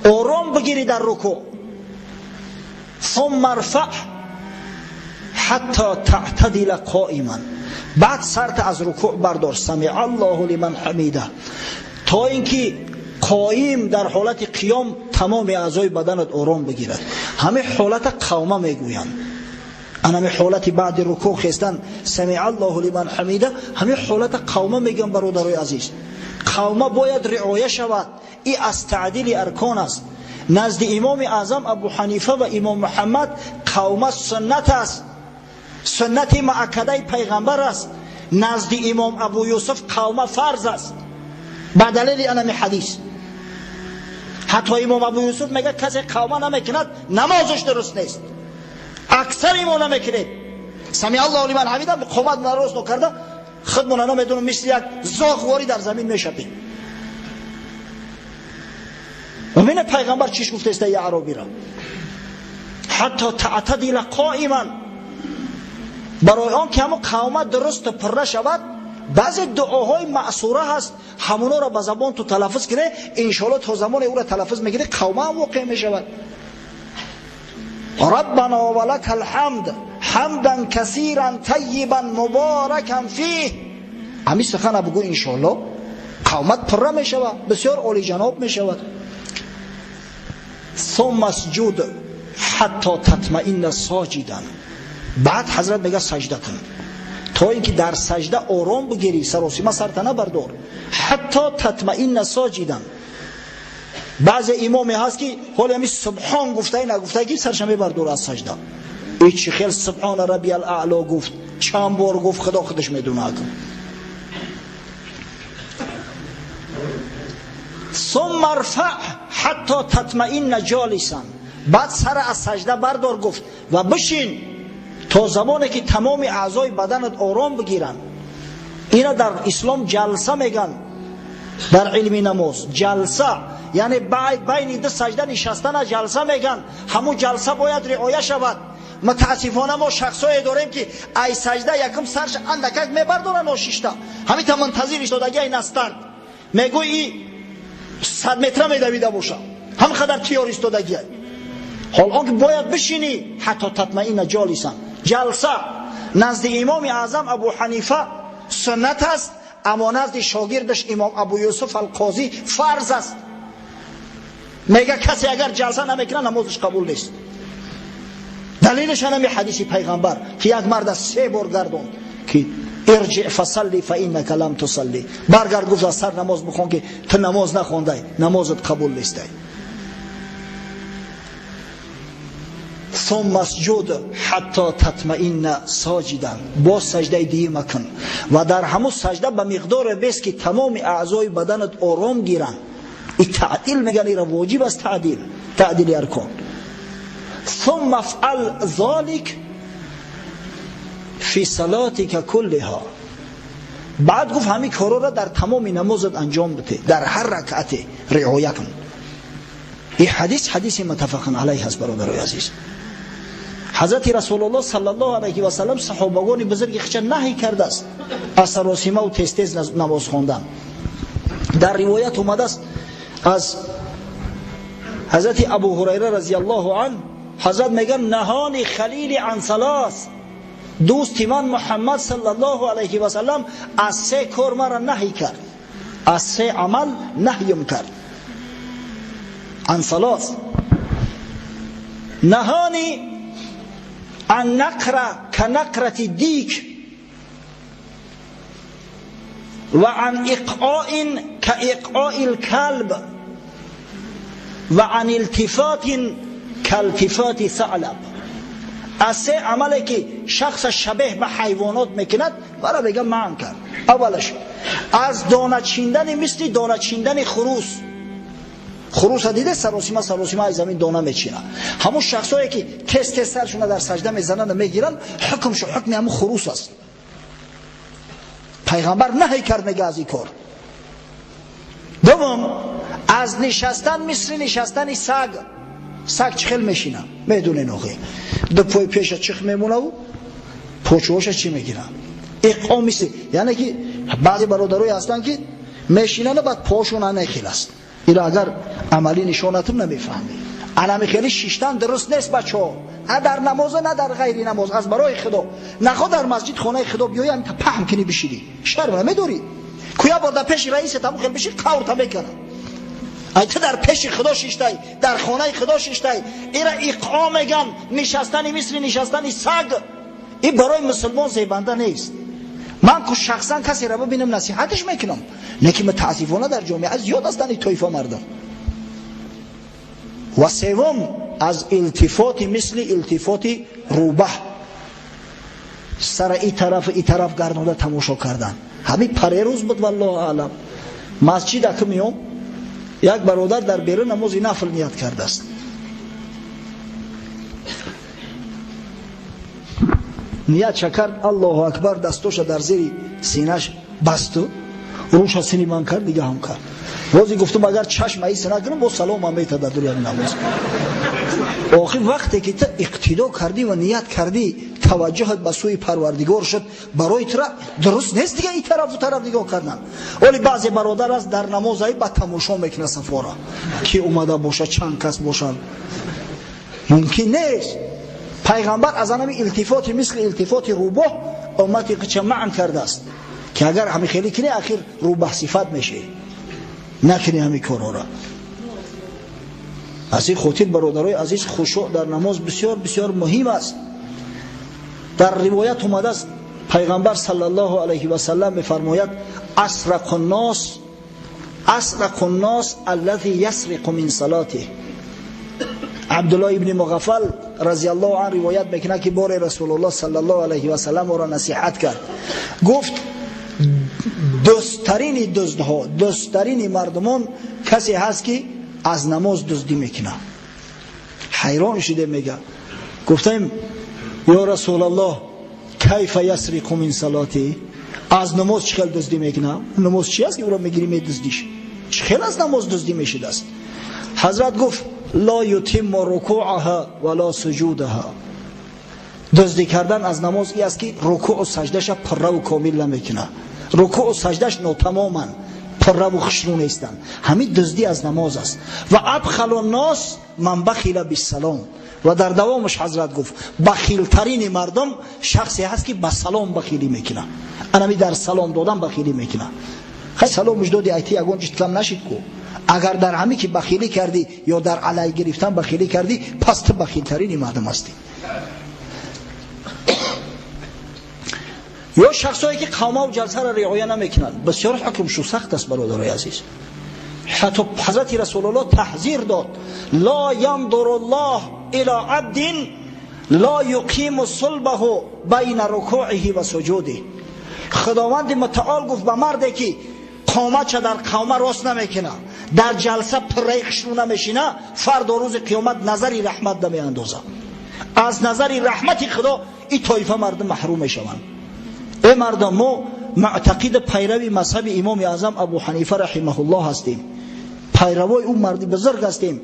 آرام بگیری در رکوع. ثم ارفع حتی تعتدل قائما. بعد سرت از رکوع بردار، سمع الله لمن حمیده، تا اینکه قایم در حالت قیام تمام اعضای بدنت آرام بگیرد. همه حالت قومه میگویند، همه حالت بعد رکوع خستن سمع الله لمن حمیده، همه حالت قومه میگن. برادرای عزیز، قومه باید رعایه شود، این از تعدیل ارکان است. نزد امام اعظم ابو حنیفه و امام محمد قومه سنت است، سنت مؤکده پیغمبر است. نزد امام ابو یوسف قومه فرض است، به دلیل انم حدیث. حتی امام ابو یوسف میگه کسی قومه نمیکند نمازش درست نیست. اکثر ما نمیکنید سمع الله لمن حمیده، قومت نراست نکرده خودمون نمیدونم مثل یک زاغواری در زمین میشپیم. و من پیغمبر چیش گفته است ای عربی را؟ حتی تعتدل قائما. برای آن که همون قومت درست پره شود، بعضی دعاهای معصوره هست، همونا را به زبان تو تلفظ کنه، انشالله تا زمان او را تلفظ میگیره قومه هم واقع میشود. ربنا ولک الحمد حمدا کثیرا طیبا مبارکا فیه. همین سخن بگو انشالله قومت پره میشود، بسیار عالی جناب میشود. ثم اسجد حتی تطمئن ساجدا. بعد حضرت میگه سجده کن تا اینکه در سجده آرام بگیری، سراسیمه سرت نبردار، حتی تطمئن ساجدا. بعض امامی هست که حالا همین سبحان گفته نگفته که سرش میبردار از سجده. ای چی خیلی سبحان ربی الاعلا گفت، چند بار گفت، خدا خودش میدونه. ثم ارفع حتی تطمئن جالسا. بعد سر از سجده بردار گفت و بشین تا زمانی که تمام اعضای بدنت آرام بگیرن. اینا در اسلام جلسه میگن، در علم نماز جلسه یعنی بین دو سجده نشستن جلسه میگن. همون جلسه باید رعایه شود. متاسفانه ما شخصایی داریم که ای سجده یکم سرش اندکک میبردارن ناشیشته، همین تا منتظر ایستادگی ای نسترد میگوی ای 100 метра медавида боша, ҳам қадар тиёр истодагия. Ҳол он ки бояд бишинӣ ҳатто татмаинна ҷолисан. Ҷалса назди имоми аъзам Абу Ҳанифа суннат аст, аммо назди шогирдаш имом Абу Юсуф ал-Қозӣ фарз аст. Мега касе агар ҷалса намекунад, намозаш қабул нест. Далилаш ҳамин ҳадиси пайғамбар ки як мард аз 3 бор гардонд ки ارجع فصلی فإنك لم تصلی، برگرد گفت از سر نماز بخون که تو نماز نخوندی، نمازت قبول نیست. ثم اسجد حتی تطمئن ساجدا، باز سجده دیگه مکن و در همون سجده به مقدار بس که تمام اعضای بدنت آرام گیرن. این تعدیل میگن، این واجب است، تعدیل، تعدیل ارکان. ثم افعل ذلك فی صلاتک کلها، بعد گفت همین کارا را در تمام نمازت انجام بده، در هر رکعت رعایت کن. این حدیث حدیث متفق علیه است برادرای عزیز. حضرت رسول الله صلی الله علیه و سلم صحابگان بزرگ خودش نهی کرده است از سراسیمه و تیز تیز نماز خواندن. در روایت اومده است از حضرت ابو هریره رضی الله عنه، حضرت میگن نهانی خلیل عن ثلاث، دوستی من محمد صلی الله علیه و سلم از 3 کار مرا نهی کرد، از 3 عمل نهیم کرد. عن ثلاث، نهانی عن نقره کنقرة دیک و عن اقعاء كاقعاء الكلب و عن التفات كالتفات ثعلب. از 3 عملی که شخص شبیه به حیوانات میکند برای بگم منع کرد. اولش از دانه چیندن مثل دانه چیندن خروس. خروس دیده سراسیمه سراسیمه از زمین دانه میچینه. همون شخصایی که تست تست سرشون در سجده میزنن و میگیرن، حکمش حکم همون خروس است. پیغمبر نهی کرد میگه از این کار. دوم از نشستن مثل نشستن سگ. سگ چخل میشینه، میدونه نوخی دو پای پیش چخ میمونه و پوچوش چی میگیره. اقام مثل، یعنی که بعضی برادرای هستن که میشینن و بعد پاشون نخیل است. این اگر عملی نشونتون نمیفهمی. الان خیلی شیشتن درست نیست بچه‌ها، نه در نماز نه در غیر نماز. از برای خدا نخوا در مسجد خانه خدا بیایی هم تا پهم کنی بشیری، شرم نمیداری. کویا بار در پیش رئیس تمو خیلی بشی قور تا میکنه. ای تو در پیش خدا شیشتای، در خانه خدا شیشتای، ایرا اقام میگن نشستن مثل نشستن سگ. این برای مسلمان زیبنده نیست. من که شخصا کسی را ببینم نصیحتش میکنم، نه که متاسفانه در جامعه زیاد هستن این طایفه مردم. و سوم از التفات مثل التفات روبه، سر این طرف این طرف گردانده تماشا کردن. همین پریروز بود والله اعلم، مسجد که میام یک برادر در بیرون نماز نفل نیت کرده است. نیت کرد الله اکبر، دستوش در زیر سینه‌اش بست و روش سینه من کرد، دیگه هم کرد. بازی گفتم اگر چشم ای سینه کنم با سلام هم میته در دنیا نماز. آخر وقتی که تو اقتدا کردی و نیت کردی، توجهت به سوی پروردگار شد، برای تو درست نیست دیگه این طرف و طرف نگاه کردن. ولی بعضی برادر است در نماز ای به تماشا میکنه صفارا که اومده باشه چند کس باشن، ممکن نیست. پیغمبر از همین التفات مثل التفات روباه امتی قچه معن کرده است که اگر همین خیلی کنی اخیر روباه صفت میشه، نکنی همین کارا را. از این خاطر برادرای عزیز خشوع در نماز بسیار بسیار مهم است. در روایت اومده است پیغمبر صلی الله علیه و سلم میفرماید اسرق الناس، اسرق الناس الذی یسرق من صلاته. عبدالله ابن مغفل رضی الله عنه روایت میکنه که بار رسول الله صلی الله علیه و سلم او را نصیحت کرد، گفت دزدترین دزدها، دزدترین مردمان کسی هست که از نماز دزدی میکنه. حیران شده میگه، گفتیم یا رسول الله کیف یسرق من صلاتی، از نماز چخیل دزدی میکنه؟ نماز چی است که او را میگیری میدزدیش؟ چخیل از نماز دزدی میشد است؟ حضرت گفت لا یتم رکوعها ولا سجودها. دزدی کردن از نماز ای است که رکوع و سجدهش پره و کامل نمیکنه، رکوع و سجدهش ناتمامن، Пурра ва хушрӯ нестанд. Ҳамин дуздӣ аз намоз аст. Ва абхалу нос ман бахила биссалом. Ва дар давомаш ҳазрат гуфт бахилтарини мардум шахсе ҳаст ки ба салом бахилӣ мекунад. Анами дар салом додан бахилӣ мекунад. Хай саломаш доди айти ягон чиз кам нашид ку. Агар дар ҳамин ки бахилӣ кардӣ ё дар алай гирифтан бахилӣ кардӣ, пас ту бахилтарини мардум ҳастӣ. Ё шахсое ки қавмаву ҷалсаро риоя намекунанд, бисёр ҳукмшу сахт аст, бародарои азиз. Ҳатто ҳазрати Расулуллоҳ таҳзир дод: ла яндуру ллоҳ ила абдин ла юқиму сулбаҳу байна рукуиҳи ва суҷудиҳ. Худованди мутаол гуфт ба марде ки қоматша дар қавма рост намекунад, дар ҷалса пурраи хушрӯ намешина, фардо рӯзи қиёмат назари раҳмат намеандозад. Аз назари раҳмати Худо ин тоифа мардум маҳрум мешаванд. Э мардум, мо муътақиди пайрави мазҳаби имоми аъзам Абу Ҳанифа раҳимаҳуллоҳ ҳастем. Пайравои ӯ марди бузург ҳастем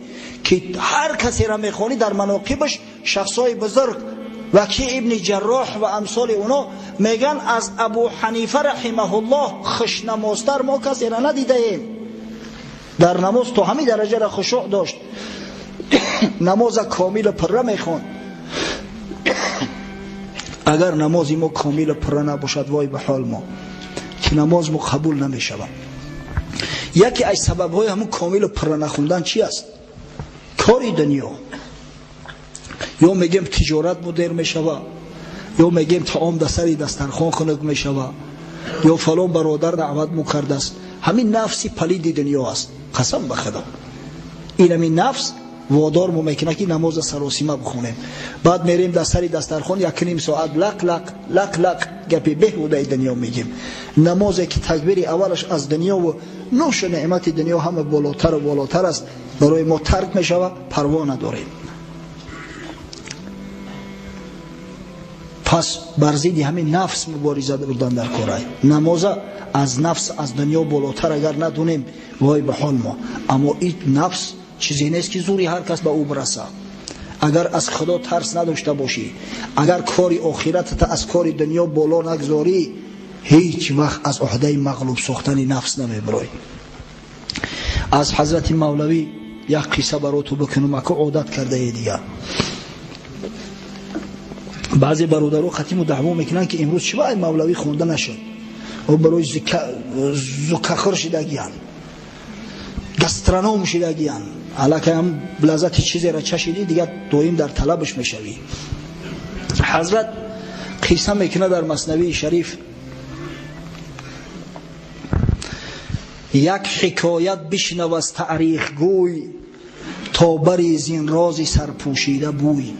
ки ҳар касеро мехонӣ дар маноқибаш шахсҳои бузург Вакӣ ибни Ҷарроҳ ва амсоли оно меган аз Абу Ҳанифа раҳимаҳуллоҳ хушнамозтар мо касеро надидаем. Дар намоз то ҳамин дараҷаро хушӯъ дошт, намоза комилу пурра мехонд. Агар намози мо комилу пурра набошад, вой ба ҳол мо ки намоз мо қабул намешавад. Яке аз сабабҳои ҳамун комилу пурра нахондан чи аст? Кори дунё. Ё мегем тиҷорат мо дер мешава, ё мегем таом дар сари дастархон хунук мешава, ё фалон бародар даъват мо кардааст. Ҳамин нафси палиди дунё аст. Қасам ба Худо, ин ҳамин нафс водор мо мекунад ки намоза саросима бихонем. Баъд мерем дар сари дастархон як ним соат лақ лақ лақ лақ гапи беҳудаи дунё мегем. Намозе ки такбири аввалаш аз дунёву нӯшу неъмати дунё ҳама болотару болотар аст, барои мо тарк мешава, парво надорем. Пас бар зидди ҳамин нафс мубориза бурдан дар корай. Намоза аз нафс, аз дунё болотар агар надонем, вой ба ҳол мо. Аммо ин нафс чизе нест ки зури ҳар кас ба ӯ бираса. Агар аз Худо тарс надошта бошӣ, агар кори охиратата аз кори дунё боло нагзорӣ, ҳеҷ вақт аз уҳдаи мағлуб сохтани нафс намебирой. Аз ҳазрати Мавлавӣ як қисса бароту бикунам, аку одат кардае дигар. Баъзе бародаро хатиму даъво мекунанд ки имрӯз чӣ вай Мавлавӣ хонда нашуд, ӯ барои зукахӯр шидагиян, гастроном шидагиян. Аллакай ҳам лаззати чизеро чашидӣ, дигар доим дар талабаш мешавӣ. Ҳазрат қисса мекунад дар Маснавии Шариф: як ҳикоят бишнав аз таърихгӯй, то бари зин рози сарпӯшида бӯй.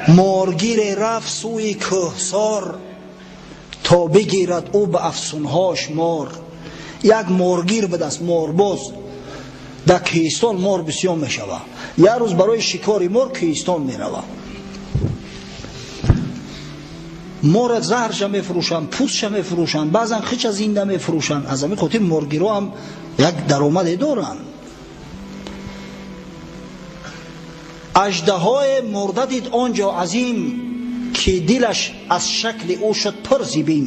Моргире рафт сӯи кӯҳсор, то бигирад ӯ ба афсунҳош мор. Як моргир будаст, морбоз. Дар кӯҳистон мор бисёр мешавад. Як рӯз барои шикори мор кӯҳистон меравад. Мора заҳрша мефурӯшанд, пӯстша мефурӯшанд, баъзан хича зинда мефурӯшанд. Аз ҳамин хотир моргиро ҳам як даромаде доранд. Аждаҳое мурда дид он ҷо азим, ки дилаш аз шакли ӯ шуд пур зибим.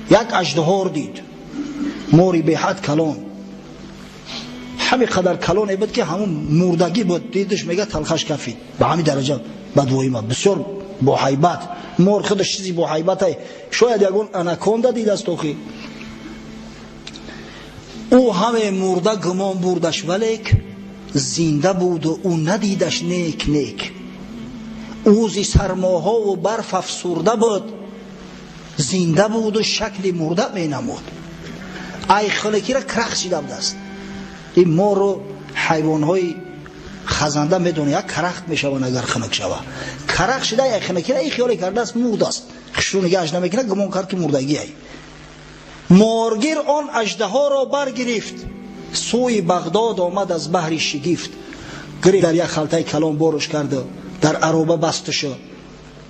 Як аждаҳор дид, мори беҳад калон, ҳамин қадар калоне буд ки ҳамун мурдагӣ буд. Дидаш мега талхаш кафид. Ба ҳамин дараҷа бадвоима, бисёр боҳайбат. Мор худаш чизи боҳайбате, шояд ягон анаконда дидаст охи. Ӯ ҳаме мурда гумон бурдаш, валек зинда буду ӯ надидаш нек нек. Ӯ зи сармоҳову барф афсурда буд, зинда буду шакли мурда менамуд. Ай хунукира крах шида будааст. Ин мору ҳайвонҳои хазанда медонӣ, як карахт мешаванд агар хунук шава. Карах шида ай хунукира ин хиёле кардааст мурдааст. Хушрӯ нигаҳаш намекунад, гумон кард ки мурдагиай. Моргир он аждаҳоро баргирифт, сӯи Бағдод омад аз баҳри шигифт. Гирифт дар як халтаи калон борш карду дар ароба баста шуд,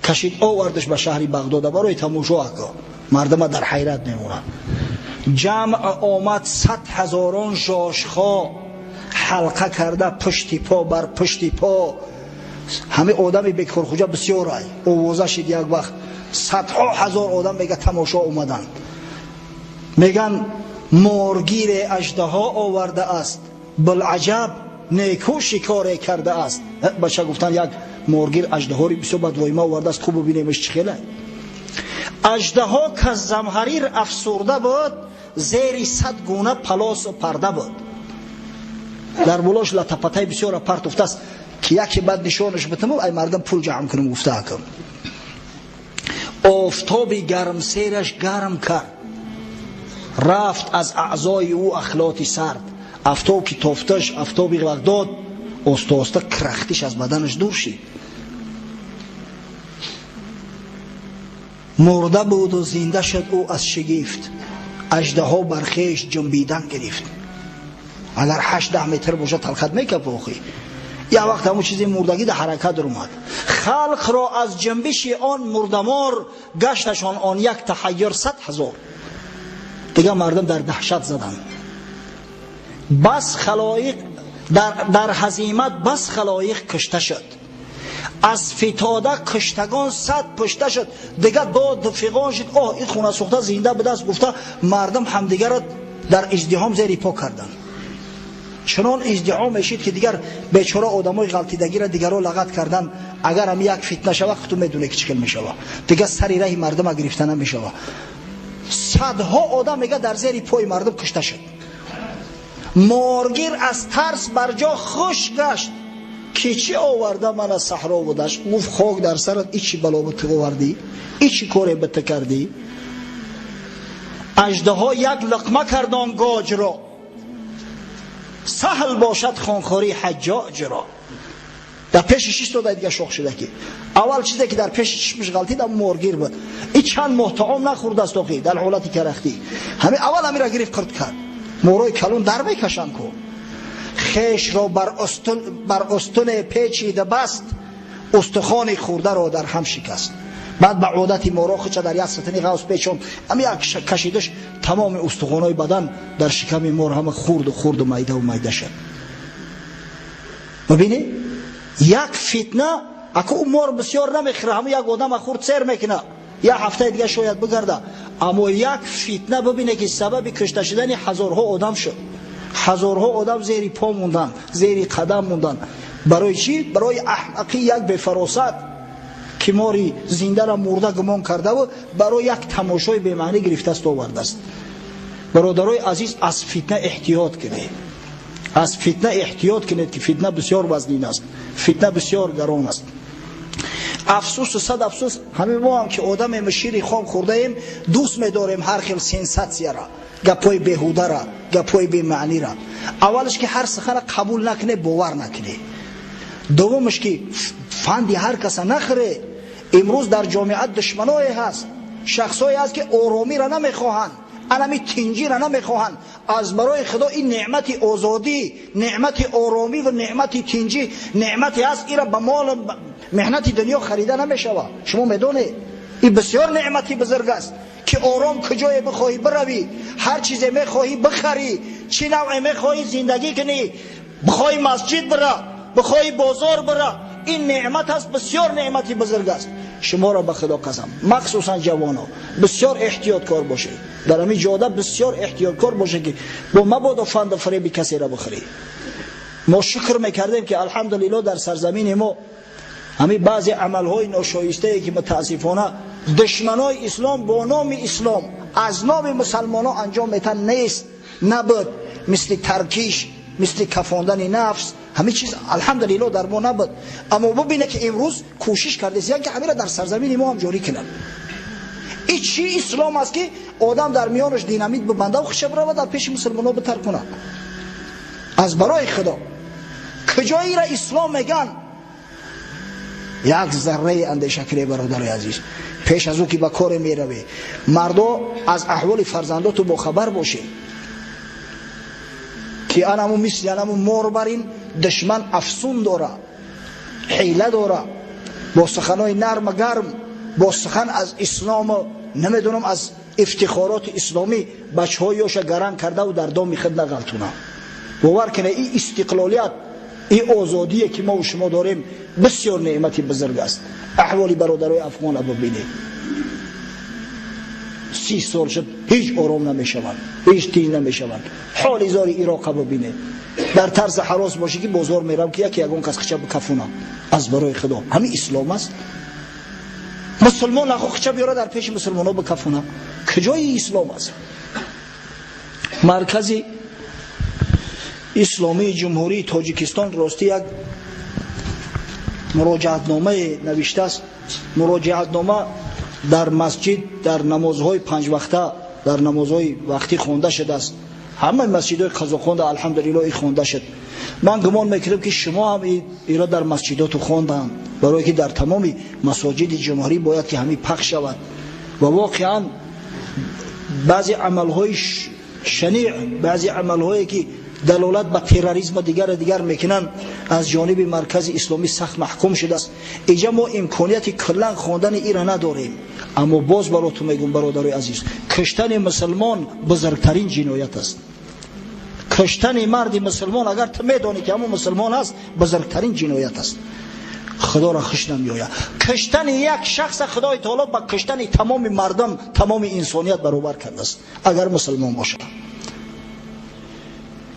кашид овардаш ба шаҳри Бағдода барои тамошо. Ака мардума дар ҳайрат мемонад. Ҷамъ омад 100 ҳазорон жошхо, ҳалқа карда пушти по бар пушти по. Ҳамин одами бекорхуҷа бисёр ай овоза шид як вақт, садҳо ҳазор одам мега тамошо омаданд. Меган моргир аждаҳо овардааст, билаҷаб неку шикоре кардааст. Бача гуфтан як моргир аждаҳори бисёр бадвойма овардааст, хуб бубинемш чӣ хела. Аждаҳо ки замҳарир афсурда буд, зери 100 гуна палосу парда буд. Дар болош латапатай бисёр парт уфтааст, ки яке бад нишонаш битаму ай мардам пул ҷамъ кунам гуфта акам. Офтоби гармсераш гарм кард, рафт аз аъзои ӯ ахлоти сард. Афтоб ки тофташ, афтоби Бағдод, оста оста крахтиш аз баданаш дур шид. Мурда буду зинда шуд ӯ аз шигифт, аждаҳо бар хеш ҷунбидан гирифт. Агар 8-10 метр бошад талхат мекапа охи. Як вақт ҳамон чизи мурдагӣ дар ҳаракат омад. Халқро аз ҷунбиши он мурдамор гашташон он як таҳайюр 100 000. Дигар мардум дар даҳшат заданд. Бас халоиқ дар ҳазимат бас халоиқ кушта шуд. Аз фитода куштагон 100 пушта шуд. Дигар дод фиғон шуд. Оҳ, ин хона сӯхта зинда будааст, гуфта мардум ҳамдигарро дар издиҳом зери по карданд. Чунон издиҳом мешид ки дигар бечора одамои ғалтидагиро дигарро лағат кардан. Агар ҳам як фитна шава, худту медонӣ ки чӣ хел мешава. Дигар сари раҳи мардума гирифта намешава. Садҳо одам мега дар зери пои мардум кушта шуд. Моргир аз тарс бар ҷо хуш гашт, ки чӣ оварда ман аз саҳро будаш. Гуфт хок дар сарат, ичи бало ба ту овардӣ, ичи коре ба ту кардӣ. Аждаҳо як луқма кард он гоҷро, саҳл бошад хонхории ҳаҷҷоҷро. Дар пеши шиш дода дига шох шуда ки аввал чизе ки дар пеши чишмаш ғалтид ам моргир буд. И чанд моҳ таом нахӯрдааст охи дар ҳолати карахтӣ. Ҳами аввал ҳамира гирифт қирт кард. Морои калон дар мекашанд ку. Хешро бар устуне печида баст, устухони хӯрдаро дар ҳам шикаст. Баъд ба одати моро хуча дар як сатини ғавс печон, ҳами як кашидаш тамоми устухонҳои бадан дар шиками мор ҳама хурду хурду майдаву майда шуд. Бибинӣ, як фитна, аку ӯ мор бисёр намехӯра, ҳама як одама хурд сер мекуна, як ҳафтаи дига шояд бигарда. Аммо як фитна бибине ки сабаби кушта шудани ҳазорҳо одам шуд. Ҳазорҳо одам зери по монданд, зери қадам монданд. Барои чӣ? Барои аҳмақи як бефаросат ки мори зиндаро мурда гумон кардаву барои як тамошои бемаънӣ гирифтааст овардааст. Бародарои азиз, аз фитна эҳтиёт кунед. Аз фитна эҳтиёт кунед ки фитна бисёр вазнин аст, фитна бисёр гарон аст. Афсусу сад афсус, ҳамин мо ҳам ки одамем шири хом хӯрдаем, дӯст медорем ҳар хел сенсатсияра, гапҳои беҳудара, гапҳои бемаънира. Аввалаш ки ҳар сухана қабул накунед, бовар накунед. Дуввумаш ки фанди ҳар каса нахӯред. Имрӯз дар ҷомеа душманое ҳаст, шахсое ҳаст ки оромиро намехоҳанд, анами тинҷиро намехоҳанд. Аз барои Худо ин неъмати озодӣ, неъмати оромӣ ва неъмати тинҷӣ неъмате ҳаст, ира ба мол меҳнати дунё харида намешавад. Шумо медонед, ин бисёр неъмати бузург аст ки ором куҷое бихоҳӣ биравӣ, ҳар чизе мехоҳӣ бихарӣ, чӣ навъе мехоҳӣ зиндагӣ кунӣ, бихоҳӣ масҷид бира, бихоҳӣ бозор бира. Ин неъмат аст, бисёр неъмати бузург аст. Шуморо ба Худо қасам, махсусан ҷавоно, бисёр эҳтиёткор бошед. Дар ҳамин ҷода бисёр эҳтиёткор бошед ки бо мабодо фанду фареби касеро бихӯред. Мо шукр мекардем ки алҳамдулиллоҳ дар сарзамини мо ҳамин баъзе амалҳои ношоистае ки мутаассифона душманои ислом бо номи ислом аз номи мусалмонҳо анҷом метан нест, набуд. Мисли таркиш, мисли кафондани нафс, ҳамин чиз алҳамдулиллоҳ дар мо набуд. Аммо бубине ки имрӯз кӯшиш кардест ки ҳаминро дар сарзамини мо ҳам ҷорӣ кунанд. Ин чӣ ислом аст ки одам дар миёнаш динамит бибандаву хиша бирава дар пеши мусулмонҳо битар кунад? Аз барои Худо куҷоиро ислом меган? Як зарраи андеша кунед, бародари азиз, пеш аз ӯ ки ба коре меравӣ. Мардо, аз аҳволи фарзандоту бохабар бошед ки анаму мисли анаму мор бар ин душман афсун дора, ҳила дора, бо суханои нарма гарм, бо сухан аз ислому намедонам аз ифтихороти исломӣ бачаҳои ёша гаранг кардаву дар доми худ нағалтуна. Бовар кунед, ин истиқлолият, ин озодие ки мо шумо дорем бисёр неъмати бузург аст. Аҳволи бародарои афғона бибинед. 30 сол шуд ҳеҷ ором намешаванд, ҳеҷ тинҷ намешаванд. Ҳоли зори Ироқа бибинед, дар тарс ҳарос бошӣ ки бозор мерам ки яке ягон кас хича бикафонам. Аз барои Худо ҳамин ислом аст? Мусулмон нахо хича биёра дар пеши мусулмонҳо бикафонам, куҷои ислом аст? Маркази исломии Ҷумҳурии Тоҷикистон ростӣ як муроҷиатномае навиштааст. Муроҷиатнома дар масҷид дар намозҳои панҷвақта, дар намозҳои вақтӣ хонда шудааст. Ҳамаи масҷидҳои қазоқонда алҳамдулиллоҳ и хонда шуд. Ман гумон мекунам ки шумо ҳам иро дар масҷидоту хонданд, барое ки дар тамоми масоҷиди ҷумҳурӣ бояд ки ҳамин пахш шавад. Ва воқеан баъзе амалҳои шаниъ, баъзе амалҳое ки далолат ба терроризм дигар дигар мекунанд, аз ҷониби маркази исломӣ сахт маҳкум шудааст. Иҷа мо имконияти куллан хондани ира надорем, аммо боз баротун мегӯм, бародарои азиз, куштани мусулмон бузургтарин ҷиноят аст. Куштани марди мусулмон, агар ту медонӣ ки ҳамон мусулмон аст, бузургтарин ҷиноят аст. Худоро хуш намеояд. Куштани як шахс Худои таоло ба куштани тамоми мардум, тамоми инсоният баробар кардааст, агар мусулмон бошад.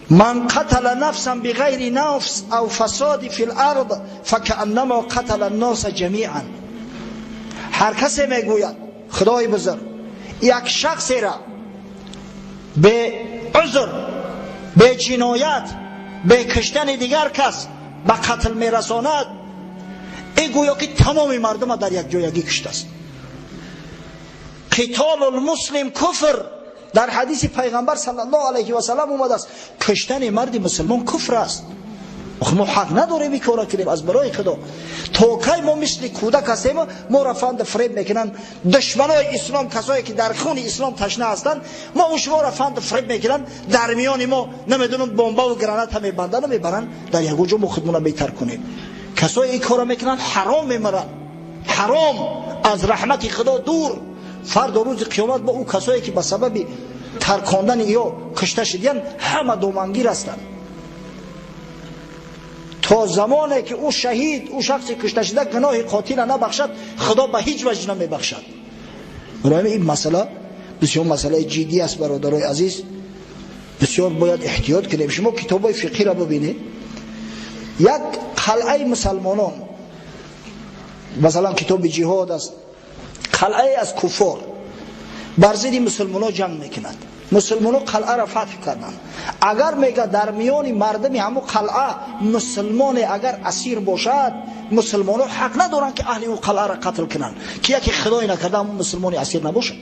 من قتل نفسا بغیر نفس او فساد فی الارض فكأنما قتل الناس جمیعا. هر کسی میگوید خدای بزرگ یک شخصی را به عذر، به جنایت، به کشتن دیگر کس به قتل میرساند، این گویا که تمام مردم در یک جایگی کشته است. قتال المسلم کفر، در حدیث پیغمبر صلی الله علیه و سلم اومده است کشتن مرد مسلمان کفر است. ما حق نداریم این کارا کنیم. از برای خدا تا کی ما مثل کودک هستیم، ما را فند فریب میکنن دشمنای اسلام، کسایی که در خون اسلام تشنه هستند، ما و شما را فند فریب میکنن، در میان ما نمیدونم بمب و گرانات هم میبندن و میبرن در یک جا، ما خودمون بهتر کنیم. کسایی این کارا میکنن حرام میمرن، حرام، از رحمت خدا دور. فردا روز قیامت با او کسایی که به سبب ترکاندن یا کشته شدن همه دومنگیر هستند. تا زمانی که او شهید، او شخصی کشته شده گناه قاتل نبخشد، خدا به هیچ وجه نمیبخشد. برای این مسئله بسیار مسئله جدی است برادرای عزیز، بسیار باید احتیاط کنیم. شما کتابای فقهی را ببینید، یک قلعه مسلمانان، مثلا کتاب جهاد است، قلعه از کفار بر ضد مسلمان‌ها جنگ میکند، مسلمان‌ها قلعه را فتح کردند. اگر میگه در میان مردم همو قلعه مسلمان اگر اسیر باشد، مسلمان‌ها حق ندارند که اهل او قلعه را قتل کنند، که یکی خدای نکرده همون مسلمان اسیر نباشد.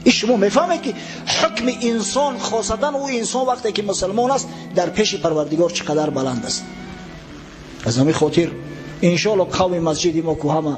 این شما میفهمید که حکم انسان، خاصتا او انسان وقتی که مسلمان است، در پیش پروردگار چقدر بلند است. از همین خاطر انشاءالله قوم مسجد ما که همه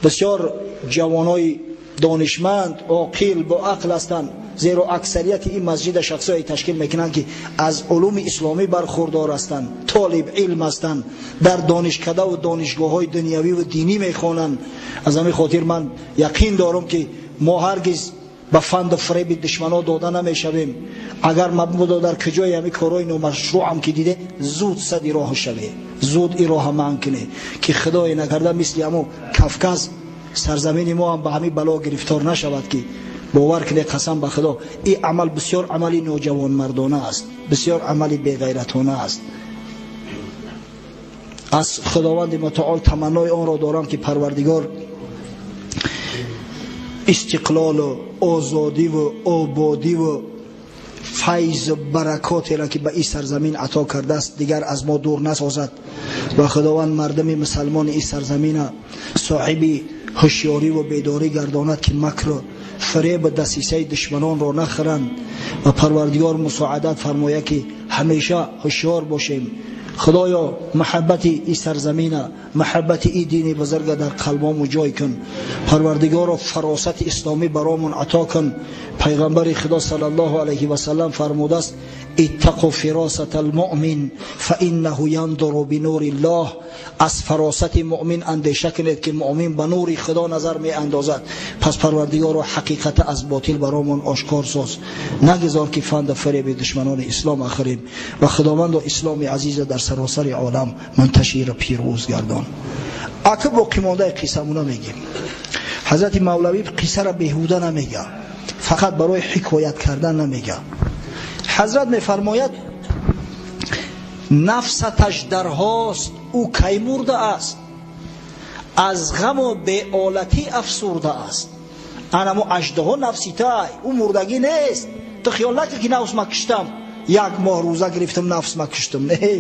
بسیار جوانای دانشمند، عاقل، با عقل هستند، زیرا اکثریت این مسجد شخصایی تشکیل میکنند که از علوم اسلامی برخوردار هستند، طالب علم هستند، در دانشکده و دانشگاه های دنیوی و دینی میخوانند. از همین خاطر من یقین دارم که ما هرگز به فند و فریب دشمنا داده نمیشویم. اگر مبادا در کجای همین کارهای نامشروع هم که دیده، زود صد راه شوه، زود این راه من کنه که خدای نکرده مثل همو کفکز سرزمین ما هم به همین بلا گرفتار نشود. که باور کنه قسم به خدا این عمل بسیار عملی نوجوان مردانه است، بسیار عملی بیغیرتانه است. از خداوند متعال تمنای آن را دارم که پروردگار استقلال و آزادی و آبادی و فیض و برکاتی را که به این سرزمین عطا کرده است دیگر از ما دور نسازد و خداوند مردم مسلمان این سرزمین صاحب هوشیاری و بیداری گرداند که مکر و فریب و دسیسه دشمنان را نخورند و پروردگار مساعدت فرماید که همیشه هوشیار باشیم. خدایا محبت ای سرزمین، محبت ای دین بزرگ در قلبامو جای کن. پروردگارا فراست اسلامی برامون عطا کن. پیغمبر خدا صلی الله علیه و سلم فرموده است اتقوا فراست المؤمن فانه ينظر بنور الله. از فراست مؤمن اندیشه کنید که مؤمن به نور خدا نظر می اندازد. پس پروردگارا حقیقت از باطل برامون آشکار ساز، نگذار که فند فریب دشمنان اسلام اخریم و خداوند و اسلام عزیز در سراسر عالم منتشر و پیروز گردان. اکه باقی مانده قصه مونه میگیم. Ҳазрати Мавлавӣ қиссаро беҳуда намега, фақат барои ҳикоят кардан намега. Ҳазрат мефармояд нафсаташ дарҳост, ӯ кай мурда аст, аз ғаму беолатӣ афсурда аст. Анамо аждаҳо нафси тай, ӯ мурдагӣ нест. Ту хиёл накун ки нафс ма киштам, як моҳ рӯза гирифтам нафс ма киштам. Не,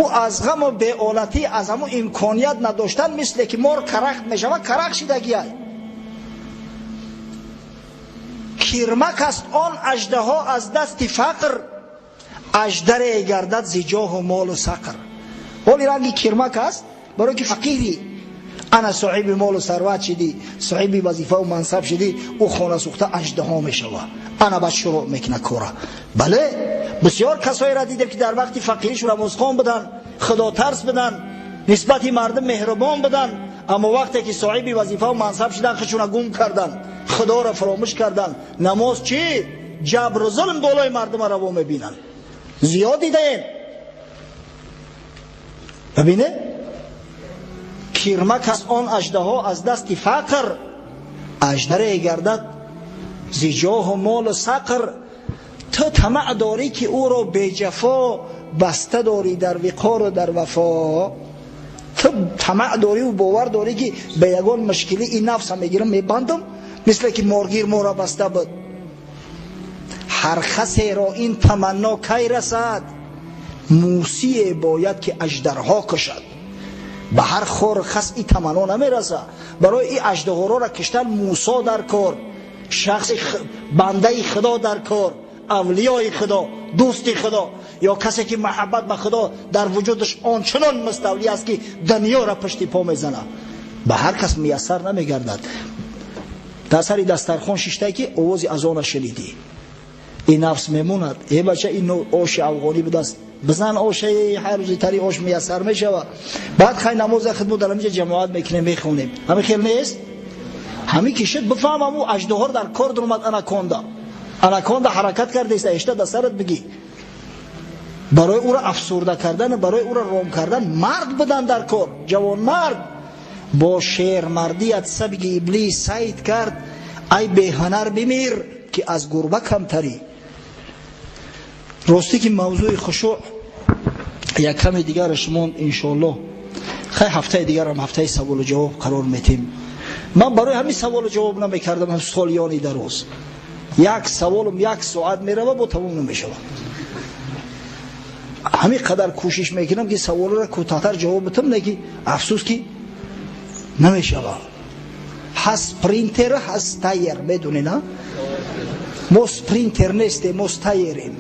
ӯ аз ғаму беолатӣ, аз ҳамо имконият надоштан, мисле ки мор карахт мешавад, карахт шидагиай. Кирмак аст он аждаҳо аз дасти фақр, аждаре гардад зи ҷоҳу молу сақр. Ҳоли ранги кирмак аст, барои ки фақири ана соҳиби молу сарват шидӣ, соҳиби вазифаву мансаб шидӣ, ӯ хона сӯхта аждаҳо мешавад. Ана баъд шурӯъ мекунад кора. Бале, бисёр касоеро дидем ки дар вақти фақириш намозхон буданд, худотарс буданд, нисбати мардум меҳрубон буданд, аммо вақте ки соҳиби вазифаву мансаб шиданд, худшона гум карданд, худоро фаромӯш карданд. Намоз чӣ? Ҷабру зулм болои мардума раво мебинанд. Зиёд дидаем. Бибине? Кирмак аст он аждаҳо аз дасти фақр, аждаре гардад зи ҷоҳу молу сақр. Ту тамаъ дорӣ ки ӯро беҷафо баста дорӣ дар виқору дар вафо. Ту тамаъ дорӣ бовар дорӣ ки ба ягон мушкилӣ ин нафса мегирам мебандам, мисле ки моргир моро баста буд. Ҳар касеро ин таманно кай расад, мусие бояд ки аждарҳо кушад. Ба ҳар хор хас ин таманно намерасад. Барои ин аждаҳоро киштан Мусо дар кор, шахси бандаи Худо дар кор, авлиёи Худо, дӯсти Худо, ё касе ки маҳаббат ба Худо дар вуҷудаш ончунон муставлӣ аст ки дунёро пушти по мезанад. Ба ҳар кас муяссар намегардад. Дар сари дастархон шиштае ки овози азона шунидӣ, ин нафс мемонад. Э бача, ин оши афғонӣ будааст, бизан ошаи ҳар рӯзи тари ош муяссар мешавад. Баъд хай намоза хидмат дар ҳаминҷа ҷамоат мекунем, мехонем. Ҳамин хел нест? Ҳамин ки шуд бифаҳмам ӯ аждаҳор дар кор даромад, анаконда. Анаконда ҳаракат кардааст, эшта дар сарат бигӣ. Барои ӯро афсурда кардан, барои ӯро ром кардан мард будан дар кор, ҷавонмард бо шермардият сабги иблис сайд кард. Ай беҳунар бимир ки аз гурба камтарӣ. Ростӣ ки мавзӯи хушӯъ як каме дигараш монд, иншоаллоҳ. Хай ҳафтаи дигарам ҳафтаи саволу ҷавоб қарор метем. Ман барои ҳамин саволу ҷавоб намекардам солиёни дароз. Як саволум як соат мерава, бо тамом намешавад. Ҳамин қадар кӯшиш мекунам ки саволро кӯтоҳтар ҷавоб битам, не ки афсӯс ки намешавад. Ҳаст спринтер, ҳаст стайер, медонед, а? Мо спринтер нестем, мо стайерем.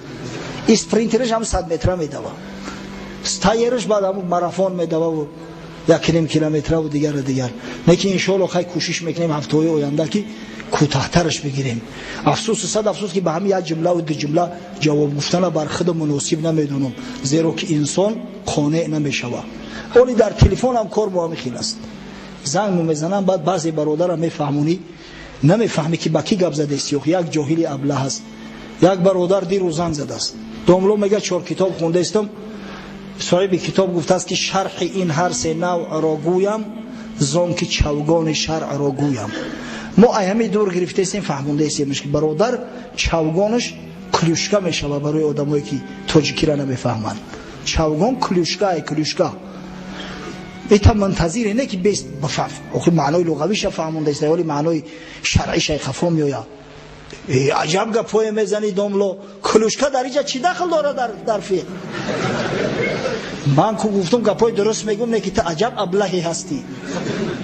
И спринтераш ҳам 100 метра медава, стайераш баъд ҳам марафон медава, 1.5 километраву дигар дигар. Лекин иншоалло хай кӯшиш мекунем ҳафтаҳои оянда ки кӯтоҳтараш бигирем. Афсӯс, сад афсӯс ки ба ҳамин як ҷумлаву ду ҷумла ҷавоб гуфтана бар худ муносиб намедонам, зеро ки инсон қонеъ намешавад. Оли дар телефонам кор бо ҳамин хел аст. Занг мезанам, баъд баъзе бародарам мефаҳмонӣ, намефаҳмӣ ки ба кӣ гап задааст. Як ҷоҳили аблаҳ аст. Як бародар дирӯз занг задааст. Домло мега 4 китоб хондаистам. Соҳиби китоб гуфтааст ки шарҳи ин ҳар се навъро гӯям, зон ки чавгони шаръро гӯям. Мо ай ҳамин дур гирифтаистем, фаҳмондаистем ки бародар чавгонаш клюшка мешавад барои одамое ки тоҷикиро намефаҳманд. Чавгон клюшка, ай клюшка. Ита мунтазире не ки бес бафаҳм. Охир маънои луғавиша фаҳмондаист, ҳоли маънои шаръиша хафо меояд. Аҷаб гапое мезанӣ домло, клюшка дар инҷа чӣ дахл дорад дар фиқҳ? Ман ку гуфтам гапои дуруст мегӯм, не ки ту аҷаб аблаҳе ҳастӣ,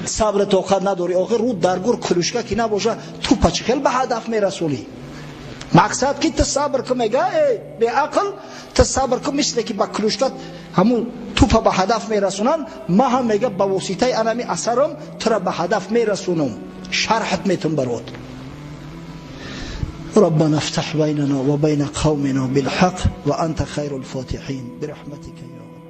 сабр тоқат надорӣ. Охир рӯ дар гур клюшка ки набоша, тупа чӣ хел ба ҳадаф мерасонӣ? Мақсад ки ту сабр ку, мега э беақл, ту сабр ку, мисле ки ба клюшка ҳамун тупа ба ҳадаф мерасонанд, ман ҳам мега ба воситаи анами асарам тура ба ҳадаф мерасонам, шарҳат метум барот. ربنا افتح بيننا وبين قومنا بالحق وأنت خير الفاتحين برحمتك يا رب.